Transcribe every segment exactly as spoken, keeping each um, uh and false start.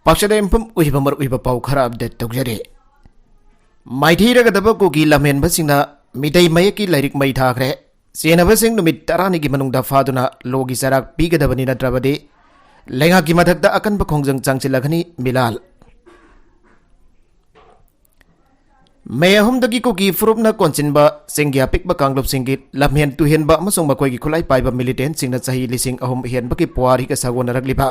ꯄꯥꯛꯆꯗ ꯌꯨꯝꯐꯝ ꯑꯣꯏꯔꯤꯕ ꯃꯔꯨꯑꯣꯏꯕ ꯄꯥꯎ ꯈꯔ ꯑꯞꯗꯦꯠ ꯇꯧꯖꯔꯤ꯫ ꯃꯥꯏꯊꯤꯔꯒꯗꯕ ꯀꯨꯀꯤ ꯂꯝꯍꯦꯟꯕꯁꯤꯡꯅ ꯃꯤꯇꯩ ꯃꯌꯦꯛꯀꯤ ꯂꯥꯏꯔꯤꯛ ꯃꯩ ꯊꯥꯈ꯭ꯔꯦ꯫ ꯆꯦꯟꯅꯕꯁꯤꯡ ꯅꯨꯃꯤꯠ ꯇꯔꯥꯅꯤꯒꯤ ꯃꯅꯨꯡꯗ ꯐꯥꯗꯨꯅ ꯂꯣꯒꯤ ꯆꯩꯔꯥꯛ ꯄꯤꯒꯗꯕꯅꯤ, ꯅꯠꯇ꯭ꯔꯕꯗꯤ ꯂꯩꯉꯥꯛꯀꯤ ꯃꯊꯛꯇ ꯑꯀꯟꯕ ꯈꯣꯡꯖꯪ ꯆꯪꯁꯤꯜꯂꯒꯅꯤ꯫ ꯃꯤꯂꯥꯜ꯫ ꯃꯦ ꯑꯍꯨꯝꯗꯒꯤ ꯀꯨꯀꯤ ꯐꯨꯔꯨꯞꯅ ꯀꯣꯟꯁꯤꯟꯕ ꯆꯤꯡꯒꯤ ꯑꯄꯤꯛꯄ ꯀꯥꯡꯂꯨꯞꯁꯤꯡꯒꯤ ꯂꯝꯍꯦꯟ ꯇꯨꯍꯦꯟꯕ ꯑꯃꯁꯨꯡ ꯃꯈꯣꯏꯒꯤ ꯈꯨꯠꯂꯥꯏ ꯄꯥꯏꯕ ꯃꯤꯂꯤꯇꯦꯟꯁꯤꯡꯅ ꯆꯍꯤ ꯂꯤꯁꯤꯡ ꯑꯍꯨꯝ ꯍꯦꯟꯕꯒꯤ ꯄꯨꯋꯥꯔꯤꯒ ꯁꯥꯒꯣꯟꯅꯔꯛꯂꯤꯕ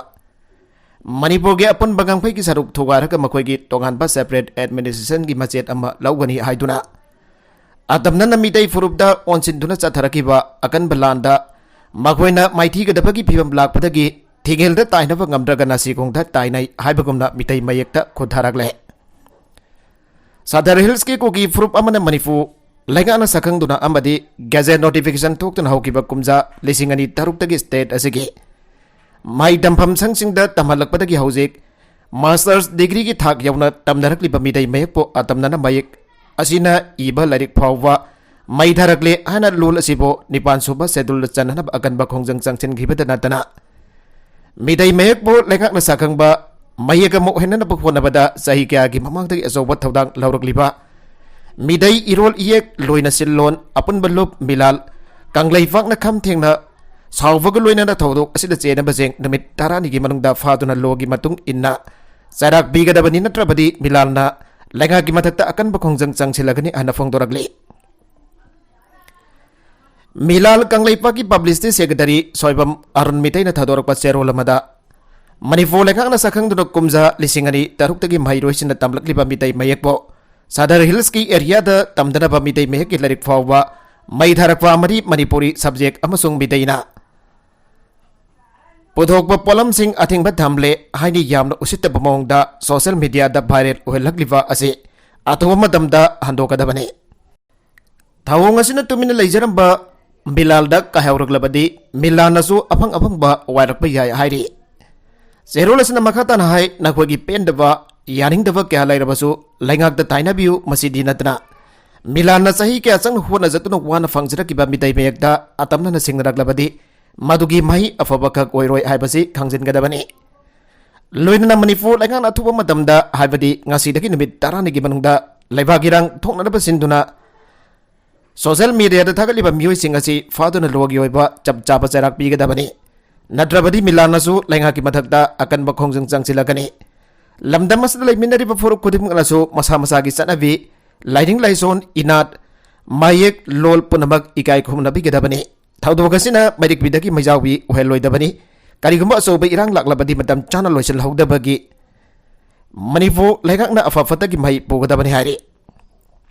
ꯃꯅꯤꯄꯨꯔꯒꯤ ꯑꯄꯨꯟꯕ ꯉꯝꯈꯩꯒꯤ ꯁꯔꯨꯛ ꯊꯨꯒꯥꯏꯔꯒ ꯃꯈꯣꯏꯒꯤ ꯇꯣꯉꯥꯟꯕ separate administrationꯒꯤ ꯃꯆꯦꯠ ꯑꯃ ꯂꯧꯒꯅꯤ ꯍꯥꯏꯗꯨꯅ ꯑꯇꯝꯅꯅ ꯃꯤꯇꯩ ꯐꯨꯔꯨꯞꯇ ꯑꯣꯟꯁꯤꯟꯗꯨꯅ ꯆꯠꯊꯔꯛꯈꯤꯕ ꯑꯀꯟꯕ ꯂꯥꯟꯗ ꯃꯈꯣꯏꯅ ꯃꯥꯏꯊꯤꯒꯗꯕꯒꯤ ꯐꯤꯕꯝ ꯂꯥꯛꯄꯗꯒꯤ ꯊꯤꯒꯦꯜꯗ ꯇꯥꯏꯅꯕ ꯉꯝꯗ꯭ꯔꯒꯅ ꯁꯤꯈꯣꯡꯗ ꯇꯥꯏꯅꯩ ꯍꯥꯏꯕꯒꯨꯝꯅ ꯃꯤꯇꯩ ꯃꯌꯦꯛꯇ ꯈꯨꯠꯊꯥꯔꯛꯂꯦ꯫ ꯁꯥꯗꯔ ꯍꯤꯜꯁꯀꯤ ꯀꯨꯀꯤ ꯐꯨꯔꯨꯞ ꯑꯃꯅ ꯃꯅꯤꯄꯨꯔ ꯂꯩꯉꯥꯛꯅ ꯁꯛꯈꯪꯗꯨꯅ ꯑꯃꯗꯤ ꯒꯦꯖꯦꯠ ꯅꯣꯇꯤꯐꯤꯀꯦꯁꯟ ꯊꯣꯛꯇꯨꯅ ꯍꯧꯈꯤꯕ ꯀꯨꯝꯖꯥ ꯂꯤꯁꯤꯡ ꯑꯅꯤ ꯇꯔꯨꯛꯇꯒꯤ ꯁ꯭ꯇꯦꯠ ꯑꯁꯤꯒꯤ ꯃꯍꯩ ꯇꯝꯐꯝ ꯁꯪꯁꯤꯡꯗ ꯇꯝꯍꯜꯂꯛꯄꯗꯒꯤ ꯍꯧꯖꯤꯛ ꯃꯥꯁꯇꯔꯁ ꯗꯤꯒ꯭ꯔꯤꯒꯤ ꯊꯥꯛ ꯌꯧꯅ ꯇꯝꯅꯔꯛꯂꯤꯕ ꯃꯤꯇꯩ ꯃꯌꯦꯛꯄꯨ ꯑꯇꯝꯅꯅ ꯃꯌꯦꯛ ꯑꯁꯤꯅ ꯏꯕ ꯂꯥꯏꯔꯤꯛ ꯐꯥꯎꯕ ꯃꯩ ꯊꯥꯔꯛꯂꯦ ꯍꯥꯏꯅ ꯂꯣꯜ ꯑꯁꯤꯕꯨ ꯅꯤꯄꯥꯟ ꯁꯨꯕ ꯁꯦꯗꯨꯜꯗ ꯆꯟꯅꯅꯕ ꯑꯀꯟꯕ ꯈꯣꯡꯖꯪ ꯆꯪꯁꯤꯟꯈꯤꯕꯗ ꯅꯠꯇꯅ ꯃꯤꯇꯩ ꯃꯌꯦꯛꯄꯨ ꯂꯩꯉꯥꯛꯅ ꯁꯛꯈꯪꯕ ꯃꯌꯦꯛ ꯑꯃ ꯑꯣꯏꯍꯟꯅꯕ ꯍꯣꯠꯅꯕꯗ ꯆꯍꯤ ꯀꯌꯥꯒꯤ ꯃꯃꯥꯡꯗꯒꯤ ꯑꯆꯧꯕ ꯊꯧꯗꯥꯡ ꯂꯧꯔꯛꯂꯤꯕ ꯃꯤꯇꯩ ꯏꯔꯣꯜ ꯏꯌꯦꯛ ꯂꯣꯏꯅ ꯁꯤꯜꯂꯣꯟ ꯑꯄꯨꯟꯕ ꯂꯨꯞ ꯃꯤꯂꯥꯜ ꯀꯪꯂꯩꯄꯥꯛꯅ ꯈꯝ ꯊꯦꯡꯅ ꯁꯥꯎꯕꯒ ꯂꯣꯏꯅꯅ ꯊꯧꯗꯣꯛ ꯑꯁꯤꯗ ꯆꯦꯟꯅꯕꯁꯤꯡ ꯅꯨꯃꯤꯠ ꯇꯔꯥꯅꯤꯒꯤ ꯃꯅꯨꯡꯗ ꯐꯥꯗꯨꯅ ꯂꯣꯒꯤ ꯃꯇꯨꯡ ꯏꯟꯅ ꯆꯩꯔꯥꯛ ꯄꯤꯒꯗꯕꯅꯤ, ꯅꯠꯇ꯭ꯔꯕꯗꯤ ꯃꯤꯂꯥꯜꯅ ꯂꯩꯉꯥꯛꯀꯤ ꯃꯊꯛꯇ ꯑꯀꯟꯕ ꯈꯣꯡꯖꯪ ꯆꯪꯁꯤꯜꯂꯒꯅꯤ ꯍꯥꯏꯅ ꯐꯣꯡꯗꯣꯔꯛꯂꯤ꯫ ꯃꯤꯂꯥꯜ ꯀꯪꯂꯩꯄꯥꯛꯀꯤ ꯄꯕ꯭ꯂꯤꯁꯤꯇꯤ ꯁꯦꯀ꯭ꯔꯦꯇꯔꯤ ꯁꯣꯏꯕꯝ ꯑꯔꯨꯟ ꯃꯤꯇꯩꯅ ꯊꯥꯗꯣꯔꯛꯄ ꯆꯦꯔꯣꯜ ꯑꯃꯗ, ꯃꯅꯤꯄꯨꯔ ꯂꯩꯉꯥꯛꯅ ꯁꯛꯈꯪꯗꯨꯅ ꯀꯨꯝꯖꯥ ꯂꯤꯁꯤꯡ ꯑꯅꯤ ꯇꯔꯨꯛꯇꯒꯤ ꯃꯍꯩꯔꯣꯏꯁꯤꯡꯅ ꯇꯝꯂꯛꯂꯤꯕ ꯃꯤꯇꯩ ꯃꯌꯦꯛꯄꯨ ꯁꯥꯗꯔ ꯍꯤꯜꯁꯀꯤ ꯑꯦꯔꯤꯌꯥꯗ ꯇꯝꯗꯅꯕ ꯃꯤꯇꯩ ꯃꯌꯦꯛꯀꯤ ꯂꯥꯏꯔꯤꯛ ꯐꯥꯎꯕ ꯃꯩ ꯊꯥꯔꯛꯄ ꯑꯃꯗꯤ ꯃꯅꯤꯄꯨꯔꯤ ꯁꯕꯖꯦꯛ ꯑꯃꯁꯨꯡ ꯃꯤꯇꯩꯅ ꯄꯨꯊꯣꯛꯄ ꯄꯣꯠꯂꯝꯁꯤꯡ ꯑꯊꯤꯡꯕ ꯊꯝꯂꯦ ꯍꯥꯏꯅ ꯌꯥꯝꯅ ꯎꯁꯤꯠꯇꯕ ꯃꯑꯣꯡꯗ ꯁꯣꯁꯤꯌꯦꯜ ꯃꯤꯗꯤꯌꯥꯗ ꯚꯥꯏꯔꯦꯜ ꯑꯣꯏꯍꯜꯂꯛꯂꯤꯕ ꯑꯁꯤ ꯑꯊꯨꯕ ꯃꯇꯝꯗ ꯍꯟꯗꯣꯛꯀꯗꯕꯅꯤ꯫ ꯊꯧꯑꯣꯡ ꯑꯁꯤꯅ ꯇꯨꯃꯤꯟꯅ ꯂꯩꯖꯔꯝꯕ ꯃꯤꯂꯥꯜꯗ ꯀꯥꯏꯍꯧꯔꯛꯂꯕꯗꯤ ꯃꯤꯂꯥꯜꯅꯁꯨ ꯑꯐꯪ ꯑꯐꯪꯕ ꯋꯥꯏꯔꯛꯄ ꯌꯥꯏ ꯍꯥꯏꯔꯤ꯫ ꯆꯦꯔꯣꯜ ꯑꯁꯤꯅ ꯃꯈꯥ ꯇꯥꯅ ꯍꯥꯏ, ꯅꯈꯣꯏꯒꯤ ꯄꯦꯟꯗꯕ, ꯌꯥꯅꯤꯡꯗꯕ ꯀꯌꯥ ꯂꯩꯔꯕꯁꯨ ꯂꯩꯉꯥꯛꯇ ꯇꯥꯏꯅꯕꯤꯌꯨ꯫ ꯃꯁꯤꯗꯤ ꯅꯠꯇꯅ ꯃꯤꯂꯥꯜꯅ ꯆꯍꯤ ꯀꯌꯥ ꯆꯪꯅ ꯍꯣꯠꯅꯖꯗꯨꯅ ꯋꯥꯅ ꯐꯪꯖꯔꯛꯈꯤꯕ ꯃꯤꯇꯩ ꯃꯌꯦꯛꯇ ꯑꯇꯝꯅꯅ ꯁꯤꯡꯅꯔꯛꯂꯕꯗꯤ ꯃꯗꯨꯒꯤ ꯃꯍꯩ ꯑꯐꯕ ꯈꯛ ꯑꯣꯏꯔꯣꯏ ꯍꯥꯏꯕꯁꯤ ꯈꯪꯖꯤꯟꯒꯗꯕꯅꯤ꯫ ꯂꯣꯏꯅꯅ ꯃꯅꯤꯄꯨꯔ ꯂꯩꯉꯥꯛꯅ ꯑꯊꯨꯕ ꯃꯇꯝꯗ, ꯍꯥꯏꯕꯗꯤ ꯉꯁꯤꯗꯒꯤ ꯅꯨꯃꯤꯠ ꯇꯔꯥꯅꯤꯒꯤ ꯃꯅꯨꯡꯗ ꯂꯩꯕꯥꯛ ꯏꯔꯥꯡ ꯊꯣꯛꯅꯅꯕ ꯁꯤꯟꯗꯨꯅ social mediaꯗ ꯊꯥꯒꯠꯂꯤꯕ ꯃꯤꯑꯣꯏꯁꯤꯡ ꯑꯁꯤ ꯐꯥꯗꯨꯅ ꯂꯣꯒꯤ ꯑꯣꯏꯕ ꯆꯞ ꯆꯥꯕ ꯆꯩꯔꯥꯛ ꯄꯤꯒꯗꯕꯅꯤ꯫ ꯅꯠꯇ꯭ꯔꯕꯗꯤ ꯃꯤꯂꯥꯟꯅꯁꯨ ꯂꯩꯉꯥꯛꯀꯤ ꯃꯊꯛꯇ ꯑꯀꯟꯕ ꯈꯣꯡꯖꯪ ꯆꯪꯁꯤꯜꯂꯛꯀꯅꯤ꯫ ꯂꯝꯗꯝ ꯑꯁꯤꯗ ꯂꯩꯃꯤꯟꯅꯔꯤꯕ ꯐꯨꯔꯨꯞ ꯈꯨꯗꯤꯡꯃꯛꯅꯁꯨ ꯃꯁꯥ ꯃꯁꯥꯒꯤ ꯆꯠꯅꯕꯤ, ꯂꯥꯏꯅꯤꯡ ꯂꯥꯏꯁꯣꯟ, ꯏꯅꯥꯠ, ꯃꯌꯦꯛ, ꯂꯣꯜ ꯄꯨꯝꯅꯃꯛ ꯏꯀꯥꯏ ꯈꯨꯝꯅꯕꯤꯒꯗꯕꯅꯤ꯫ ꯊꯧꯗꯣꯛ ꯑꯁꯤꯅ ꯃꯩꯔꯤꯛꯄꯤꯗꯒꯤ ꯃꯩꯖꯥꯎꯕꯤ ꯑꯣꯏꯍꯜꯂꯣꯏꯗꯕꯅꯤ꯫ ꯀꯔꯤꯒꯨꯝꯕ ꯑꯆꯧꯕ ꯏꯔꯥꯡ ꯂꯥꯛꯂꯕꯗꯤ ꯃꯇꯝ ꯆꯥꯅ ꯂꯣꯏꯁꯤꯜꯍꯧꯗꯕꯒꯤ ꯃꯅꯤꯄꯨꯔ ꯂꯩꯉꯥꯛꯅ ꯑꯐ ꯐꯠꯇꯒꯤ ꯃꯍꯩ ꯄꯨꯒꯗꯕꯅꯤ ꯍꯥꯏꯔꯤ꯫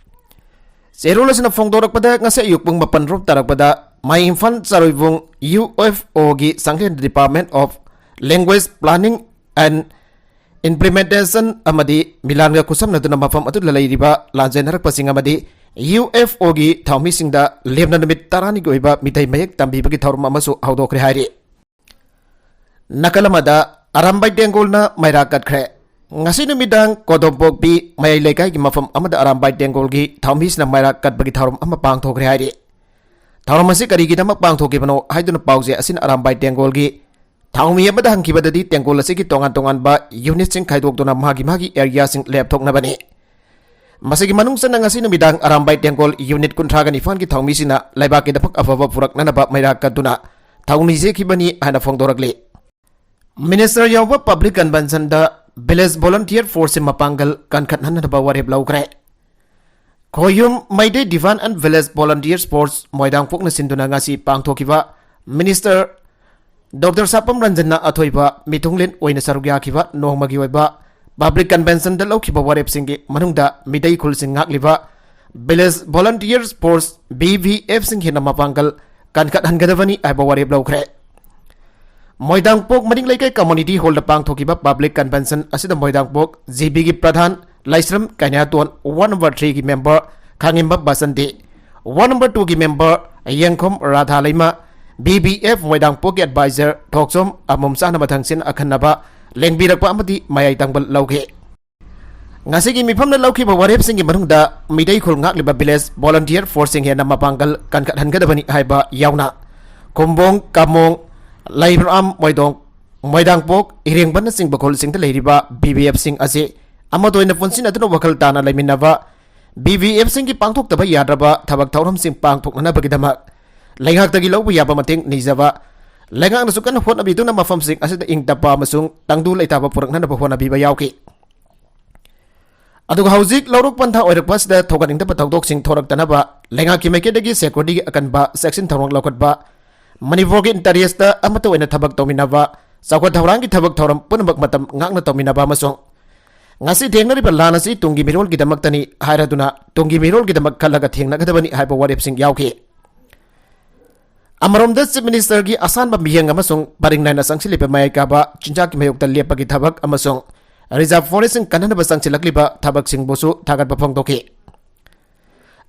ꯆꯦꯔꯣꯜ ꯑꯁꯤꯅ ꯐꯣꯡꯗꯣꯔꯛꯄꯗ, ꯉꯁꯤ ꯑꯌꯨꯛ ꯄꯨꯡ ꯃꯥꯄꯟ ꯔꯣꯞ ꯇꯥꯔꯛꯄꯗ ꯃꯥꯏ Imphal ꯆꯥꯔꯣꯏꯕꯨꯡ UFOꯒꯤ ꯆꯥꯡꯂꯦꯟ Department of Language Planning and Implementation ꯑꯃꯗꯤ ꯃꯤꯂꯥꯟꯒ ꯈꯨꯠꯁꯝꯅꯗꯨꯅ ꯃꯐꯝ ꯑꯗꯨꯗ ꯂꯩꯔꯤꯕ ꯂꯥꯟꯖꯦꯟꯅꯔꯛꯄꯁꯤꯡ ꯑꯃꯗꯤ UFOꯒꯤ ꯊꯧꯃꯤꯁꯤꯡꯗ ꯂꯦꯝꯅ ꯅꯨꯃꯤꯠ ꯇꯔꯥꯅꯤꯒꯤ ꯑꯣꯏꯕ ꯃꯤꯇꯩ ꯃꯌꯦꯛ ꯇꯝꯕꯤꯕꯒꯤ ꯊꯧꯔꯝ ꯑꯃꯁꯨ ꯍꯧꯗꯣꯛꯈ꯭ꯔꯦ ꯍꯥꯏꯔꯤ꯫ ꯅꯥꯀꯜ ꯑꯃꯗ, ꯑꯔꯥꯝꯕꯥꯏ ꯇꯦꯡꯒꯣꯜꯅ ꯃꯩꯔꯥ ꯀꯠꯈ꯭ꯔꯦ꯫ ꯉꯁꯤ ꯅꯨꯃꯤꯗꯥꯡ ꯀꯣꯗꯣꯝꯄꯣꯛꯄꯤ ꯃꯌꯥꯏ ꯂꯩꯀꯥꯏꯒꯤ ꯃꯐꯝ ꯑꯃꯗ ꯑꯔꯥꯝꯕꯥꯏ ꯇꯦꯡꯒꯣꯜꯒꯤ ꯊꯧꯃꯤꯁꯤꯅ ꯃꯩꯔꯥ ꯀꯠꯄꯒꯤ ꯊꯧꯔꯝ ꯑꯃ ꯄꯥꯡꯊꯣꯛꯈ꯭ꯔꯦ ꯍꯥꯏꯔꯤ꯫ ꯊꯧꯔꯝ ꯑꯁꯤ ꯀꯔꯤꯒꯤꯗꯃꯛ ꯄꯥꯡꯊꯣꯛꯈꯤꯕꯅꯣ ꯍꯥꯏꯗꯨꯅ ꯄꯥꯎꯖꯦ ꯑꯁꯤꯅ ꯑꯔꯥꯝꯕꯥꯏ ꯇꯦꯡꯒꯣꯜꯒꯤ ꯊꯧꯃꯤ ꯑꯃꯗ ꯍꯪꯈꯤꯕꯗꯗꯤ, ꯇꯦꯡꯒꯣꯜ ꯑꯁꯤꯒꯤ ꯇꯣꯉꯥꯟ ꯇꯣꯉꯥꯟꯕ unitꯁꯤꯡ ꯈꯥꯏꯗꯣꯛꯇꯨꯅ ꯃꯥꯒꯤ ꯃꯥꯒꯤ areaꯁꯤꯡ ꯂꯦꯞꯊꯣꯛꯅꯕꯅꯤ꯫ ꯃꯁꯤꯒꯤ ꯃꯅꯨꯡ ꯆꯟꯅ ꯉꯁꯤ ꯅꯨꯃꯤꯗꯥꯡ ꯑꯔꯥꯝꯕꯥꯏ ꯇꯦꯡꯒꯣꯜ unit ꯀꯨꯟꯊ꯭ꯔꯥꯒ ꯅꯤꯄꯥꯟꯒꯤ ꯊꯧꯃꯤꯁꯤꯡꯅ ꯂꯩꯕꯥꯛꯀꯤꯗꯃꯛ ꯑꯐꯕ ꯄꯨꯔꯛꯅꯅꯕ ꯃꯩꯔꯥ ꯀꯠꯇꯨꯅ ꯊꯧꯅꯤ ꯆꯦꯈꯤꯕꯅꯤ ꯍꯥꯏꯅ ꯐꯣꯡꯗꯣꯔꯛꯂꯤ꯫ Minister ꯌꯥꯎꯕ Public Conventionꯗ Village Volunteer Forceꯁꯤ ꯃꯄꯥꯡꯒꯜ ꯀꯟꯈꯠꯍꯟꯅꯕ ꯋꯥꯔꯦꯞ ꯂꯧꯈ꯭ꯔꯦ꯫ ꯈꯣꯌꯨꯝ Meitei Divan and Village Volunteers Force ꯃꯣꯏꯔꯥꯡꯄꯣꯛꯅ ꯁꯤꯟꯗꯨꯅ ꯉꯁꯤ ꯄꯥꯡꯊꯣꯛꯈꯤꯕ Minister Doctor ꯁꯥꯄꯝ ꯔꯟꯖꯟꯅ ꯑꯊꯣꯏꯕ ꯃꯤꯊꯨꯡꯂꯦꯟ ꯑꯣꯏꯅ ꯁꯔꯨꯛ ꯌꯥꯈꯤꯕ ꯅꯣꯡꯃꯒꯤ ꯑꯣꯏꯕ Public Conventionꯗ ꯂꯧꯈꯤꯕ ꯋꯥꯔꯦꯞꯁꯤꯡꯒꯤ ꯃꯅꯨꯡꯗ ꯃꯤꯇꯩ ꯈꯨꯜꯁꯤꯡ ꯉꯥꯛꯂꯤꯕ Village Volunteers Force, VVFꯁꯤꯡ ꯍꯦꯟꯅ ꯃꯄꯥꯡꯒꯜ ꯀꯟꯈꯠꯍꯟꯒꯗꯕꯅꯤ ꯍꯥꯏꯕ ꯋꯥꯔꯦꯞ ꯂꯧꯈ꯭ꯔꯦ꯫ ꯃꯣꯏꯗꯥꯡꯄꯣꯛ ꯃꯅꯤꯡ ꯂꯩꯀꯥꯏ Community Hallꯗ ꯄꯥꯡꯊꯣꯛꯈꯤꯕ Public Convention ꯑꯁꯤꯗ ꯃꯣꯏꯗꯥꯡꯄꯣꯛ GBꯒꯤ ꯄ꯭ꯔꯙꯥꯟ ꯂꯥꯏꯁ꯭ꯔꯝ ꯀꯩꯅꯥꯇꯣꯟ, Ward number threeꯒꯤ member ꯈꯥꯉꯦꯝꯕ Basanti, Ward number twoꯒꯤ member ꯌꯦꯡꯈꯣꯝ ꯔꯥꯙꯥ ꯂꯩꯃ, VVF ꯃꯣꯏꯗꯥꯡꯄꯣꯛꯀꯤ advisor ꯊꯣꯛꯆꯣꯝ ꯑꯃꯣꯝꯆꯥꯅ ꯃꯊꯪꯁꯤꯟ ꯑꯈꯟꯅꯕ ꯂꯦꯡꯕꯤꯔꯛꯄ ꯑꯃꯗꯤ ꯃꯌꯥꯏ ꯇꯥꯡꯕ ꯂꯧꯈꯤ꯫ ꯉꯁꯤꯒꯤ ꯃꯤꯐꯝꯗ ꯂꯧꯈꯤꯕ ꯋꯥꯔꯦꯞꯁꯤꯡꯒꯤ ꯃꯅꯨꯡꯗ ꯃꯤꯇꯩ ꯈꯨꯜ ꯉꯥꯛꯂꯤꯕ Village Volunteer Forceꯁꯤꯡ ꯍꯦꯟꯅ ꯃꯄꯥꯡꯒꯜ ꯀꯟꯈꯠꯍꯟꯒꯗꯕꯅꯤ ꯍꯥꯏꯕ ꯌꯥꯎꯅ, ꯈꯨꯝꯕꯣꯡ, ꯀꯥꯃꯣꯡ, ꯂꯩꯃꯔꯥꯝ, ꯃꯣꯏꯗꯣꯡ, ꯃꯣꯏꯔꯥꯡꯄꯣꯛ, ꯏꯔꯦꯡꯕꯅꯆꯤꯡꯕ ꯈꯨꯜꯁꯤꯡꯗ ꯂꯩꯔꯤꯕ ꯕꯤ ꯕꯤ ꯑꯦꯐꯁꯤꯡ ꯑꯁꯤ ꯑꯃꯠꯇ ꯑꯣꯏꯅ ꯄꯨꯟꯁꯤꯟꯅꯗꯨꯅ ꯋꯥꯈꯜ ꯇꯥꯅ ꯂꯩꯃꯤꯟꯅꯕ, ꯕꯤ ꯕꯤ ꯑꯦꯐꯁꯤꯡꯒꯤ ꯄꯥꯡꯊꯣꯛꯇꯕ ꯌꯥꯗ꯭ꯔꯕ ꯊꯕꯛ ꯊꯧꯔꯝꯁꯤꯡ ꯄꯥꯡꯊꯣꯛꯅꯅꯕꯒꯤꯗꯃꯛ ꯂꯩꯉꯥꯛꯇꯒꯤ ꯂꯧꯕ ꯌꯥꯕ ꯃꯇꯦꯡ ꯅꯤꯖꯕ, ꯂꯩꯉꯥꯛꯅꯁꯨ ꯀꯟꯅ ꯍꯣꯠꯅꯕꯤꯗꯨꯅ ꯃꯐꯝꯁꯤꯡ ꯑꯁꯤꯗ ꯏꯪ ꯇꯞꯄ ꯑꯃꯁꯨꯡ ꯇꯪꯗꯨ ꯂꯩꯇꯥꯕ ꯄꯨꯔꯛꯅꯅꯕ ꯍꯣꯠꯅꯕꯤꯕ ꯌꯥꯎꯈꯤ꯫ ꯑꯗꯨꯒ ꯍꯧꯖꯤꯛ ꯂꯧꯔꯣꯛ ꯄꯟꯊꯥ ꯑꯣꯏꯔꯛꯄ ꯑꯁꯤꯗ ꯊꯧꯒꯠꯅꯤꯡꯗꯕ ꯊꯧꯗꯣꯛꯁꯤꯡ ꯊꯣꯔꯛꯇꯅꯕ ꯂꯩꯉꯥꯛꯀꯤ ꯃꯥꯏꯀꯩꯗꯒꯤ ꯁꯦꯀ꯭ꯌꯨꯔꯤꯇꯤꯒꯤ ꯑꯀꯟꯕ ꯆꯦꯛꯁꯤꯟ ꯊꯧꯔꯥꯡ ꯂꯧꯈꯠꯄ, ꯃꯅꯤꯄꯨꯔꯒꯤ ꯏꯟꯇꯔꯦꯁꯇ ꯑꯃꯠꯇ ꯑꯣꯏꯅ ꯊꯕꯛ ꯇꯧꯃꯤꯟꯅꯕ, ꯆꯥꯎꯈꯠ ꯊꯧꯔꯥꯡꯒꯤ ꯊꯕꯛ ꯊꯧꯔꯝ ꯄꯨꯝꯅꯃꯛ ꯃꯇꯝ ꯉꯥꯛꯅ ꯇꯧꯃꯤꯟꯅꯕ ꯑꯃꯁꯨꯡ ꯉꯁꯤ ꯊꯦꯡꯅꯔꯤꯕ ꯂꯥꯟ ꯑꯁꯤ ꯇꯨꯡꯒꯤ ꯃꯤꯔꯣꯜꯒꯤꯗꯃꯛꯇꯅꯤ ꯍꯥꯏꯔꯗꯨꯅ ꯇꯨꯡꯒꯤ ꯃꯤꯔꯣꯜꯒꯤꯗꯃꯛ ꯈꯜꯂꯒ ꯊꯦꯡꯅꯒꯗꯕꯅꯤ ꯍꯥꯏꯕ ꯋꯥꯔꯦꯞꯁꯤꯡ ꯌꯥꯎꯈꯤ꯫ ꯑꯃꯔꯣꯝꯗ ꯆꯤꯐ ꯃꯤꯅꯤꯁꯇꯔꯒꯤ ꯑꯁꯥꯟꯕ ꯃꯤꯠꯌꯦꯡ ꯑꯃꯁꯨꯡ ꯄꯔꯤꯡ ꯅꯥꯏꯅ ꯆꯪꯁꯤꯜꯂꯤꯕ ꯃꯌꯥꯏ ꯀꯥꯕ ꯆꯤꯟꯖꯥꯛꯀꯤ ꯃꯥꯌꯣꯛꯇ ꯂꯦꯞꯄꯒꯤ ꯊꯕꯛ ꯑꯃꯁꯨꯡ ꯔꯤꯖꯥꯔꯚ ꯐꯣꯔꯦꯁꯁꯤꯡ ꯀꯟꯅꯅꯕ ꯆꯪꯁꯤꯜꯂꯛꯂꯤꯕ ꯊꯕꯛꯁꯤꯡꯕꯨꯁꯨ ꯊꯥꯒꯠꯄ ꯐꯣꯡꯗꯣꯛꯈꯤ꯫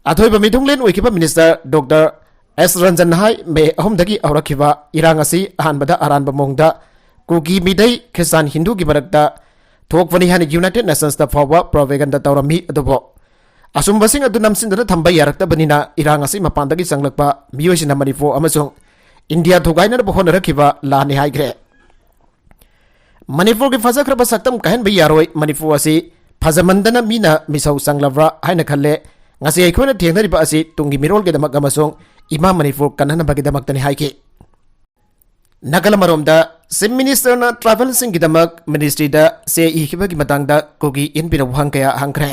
ꯑꯊꯣꯏꯕ ꯃꯤꯊꯨꯡꯂꯦꯟ ꯑꯣꯏꯈꯤꯕ ꯃꯤꯅꯤꯁꯇꯔ ꯗꯣꯛꯇꯔ ꯑꯦꯁ ꯔꯟꯖꯟꯅ ꯍꯥꯏ, ꯃꯦ ꯑꯍꯨꯝꯗꯒꯤ ꯍꯧꯔꯛꯈꯤꯕ ꯏꯔꯥꯡ ꯑꯁꯤ ꯑꯍꯥꯟꯕꯗ ꯑꯔꯥꯟꯕ ꯃꯑꯣꯡꯗ ꯀꯨꯀꯤ ꯃꯤꯇꯩ ꯈ꯭ꯔꯤꯁꯇꯥꯟ ꯍꯤꯟꯗꯨꯒꯤ ꯃꯔꯛꯇ ꯊꯣꯛꯄꯅꯤ ꯍꯥꯏꯅ ꯌꯨꯅꯥꯏꯇꯦꯗ ꯅꯦꯁꯟꯁꯇ ꯐꯥꯎꯕ ꯄ꯭ꯔꯣꯄꯦꯒꯟꯗꯥ ꯇꯧꯔꯝꯃꯤ꯫ ꯑꯗꯨꯕꯨ ꯑꯆꯨꯝꯕꯁꯤꯡ ꯑꯗꯨ ꯅꯝꯁꯤꯟꯗꯨꯅ ꯊꯝꯕ ꯌꯥꯔꯛꯇꯕꯅꯤꯅ ꯏꯔꯥꯡ ꯑꯁꯤ ꯃꯄꯥꯟꯗꯒꯤ ꯆꯪꯂꯛꯄ ꯃꯤꯑꯣꯏꯁꯤꯡꯅ ꯃꯅꯤꯄꯨꯔ ꯑꯃꯁꯨꯡ ꯏꯟꯗꯤꯌꯥ ꯊꯨꯒꯥꯏꯅꯅꯕ ꯍꯣꯠꯅꯔꯛꯈꯤꯕ ꯂꯥꯟꯅꯤ ꯍꯥꯏꯈ꯭ꯔꯦ꯫ ꯃꯅꯤꯄꯨꯔꯒꯤ ꯐꯖꯈ꯭ꯔꯕ ꯁꯛꯇꯝ ꯀꯥꯏꯍꯟꯕ ꯌꯥꯔꯣꯏ꯫ ꯃꯅꯤꯄꯨꯔ ꯑꯁꯤ ꯐꯖꯃꯟꯗꯅ ꯃꯤꯅ ꯃꯤꯁꯧ ꯆꯪꯂꯕ꯭ꯔꯥ ꯍꯥꯏꯅ ꯈꯜꯂꯦ꯫ ꯉꯁꯤ ꯑꯩꯈꯣꯏꯅ ꯊꯦꯡꯅꯔꯤꯕ ꯑꯁꯤ ꯇꯨꯡꯒꯤ ꯃꯤꯔꯣꯜꯒꯤꯗꯃꯛ ꯑꯃꯁꯨꯡ ꯏꯃꯥ ꯃꯅꯤꯄꯨꯔ ꯀꯟꯅꯅꯕꯒꯤꯗꯃꯛꯇꯅꯤ ꯍꯥꯏꯈꯤ꯫ ꯅꯥꯀꯜ ꯑꯃꯔꯣꯝꯗ, ꯆꯤꯐ ꯃꯤꯅꯤꯁꯇꯔꯅ ꯇ꯭ꯔꯥꯏꯕꯦꯜꯁꯤꯡꯒꯤꯗꯃꯛ ꯃꯤꯅꯤꯁꯇ꯭ꯔꯤꯗ ꯆꯦ ꯏꯈꯤꯕꯒꯤ ꯃꯇꯥꯡꯗ ꯀꯨꯀꯤ ꯏꯟ ꯕꯤꯔꯦꯟꯅ ꯋꯥꯍꯪ ꯀꯌꯥ ꯍꯪꯈ꯭ꯔꯦ꯫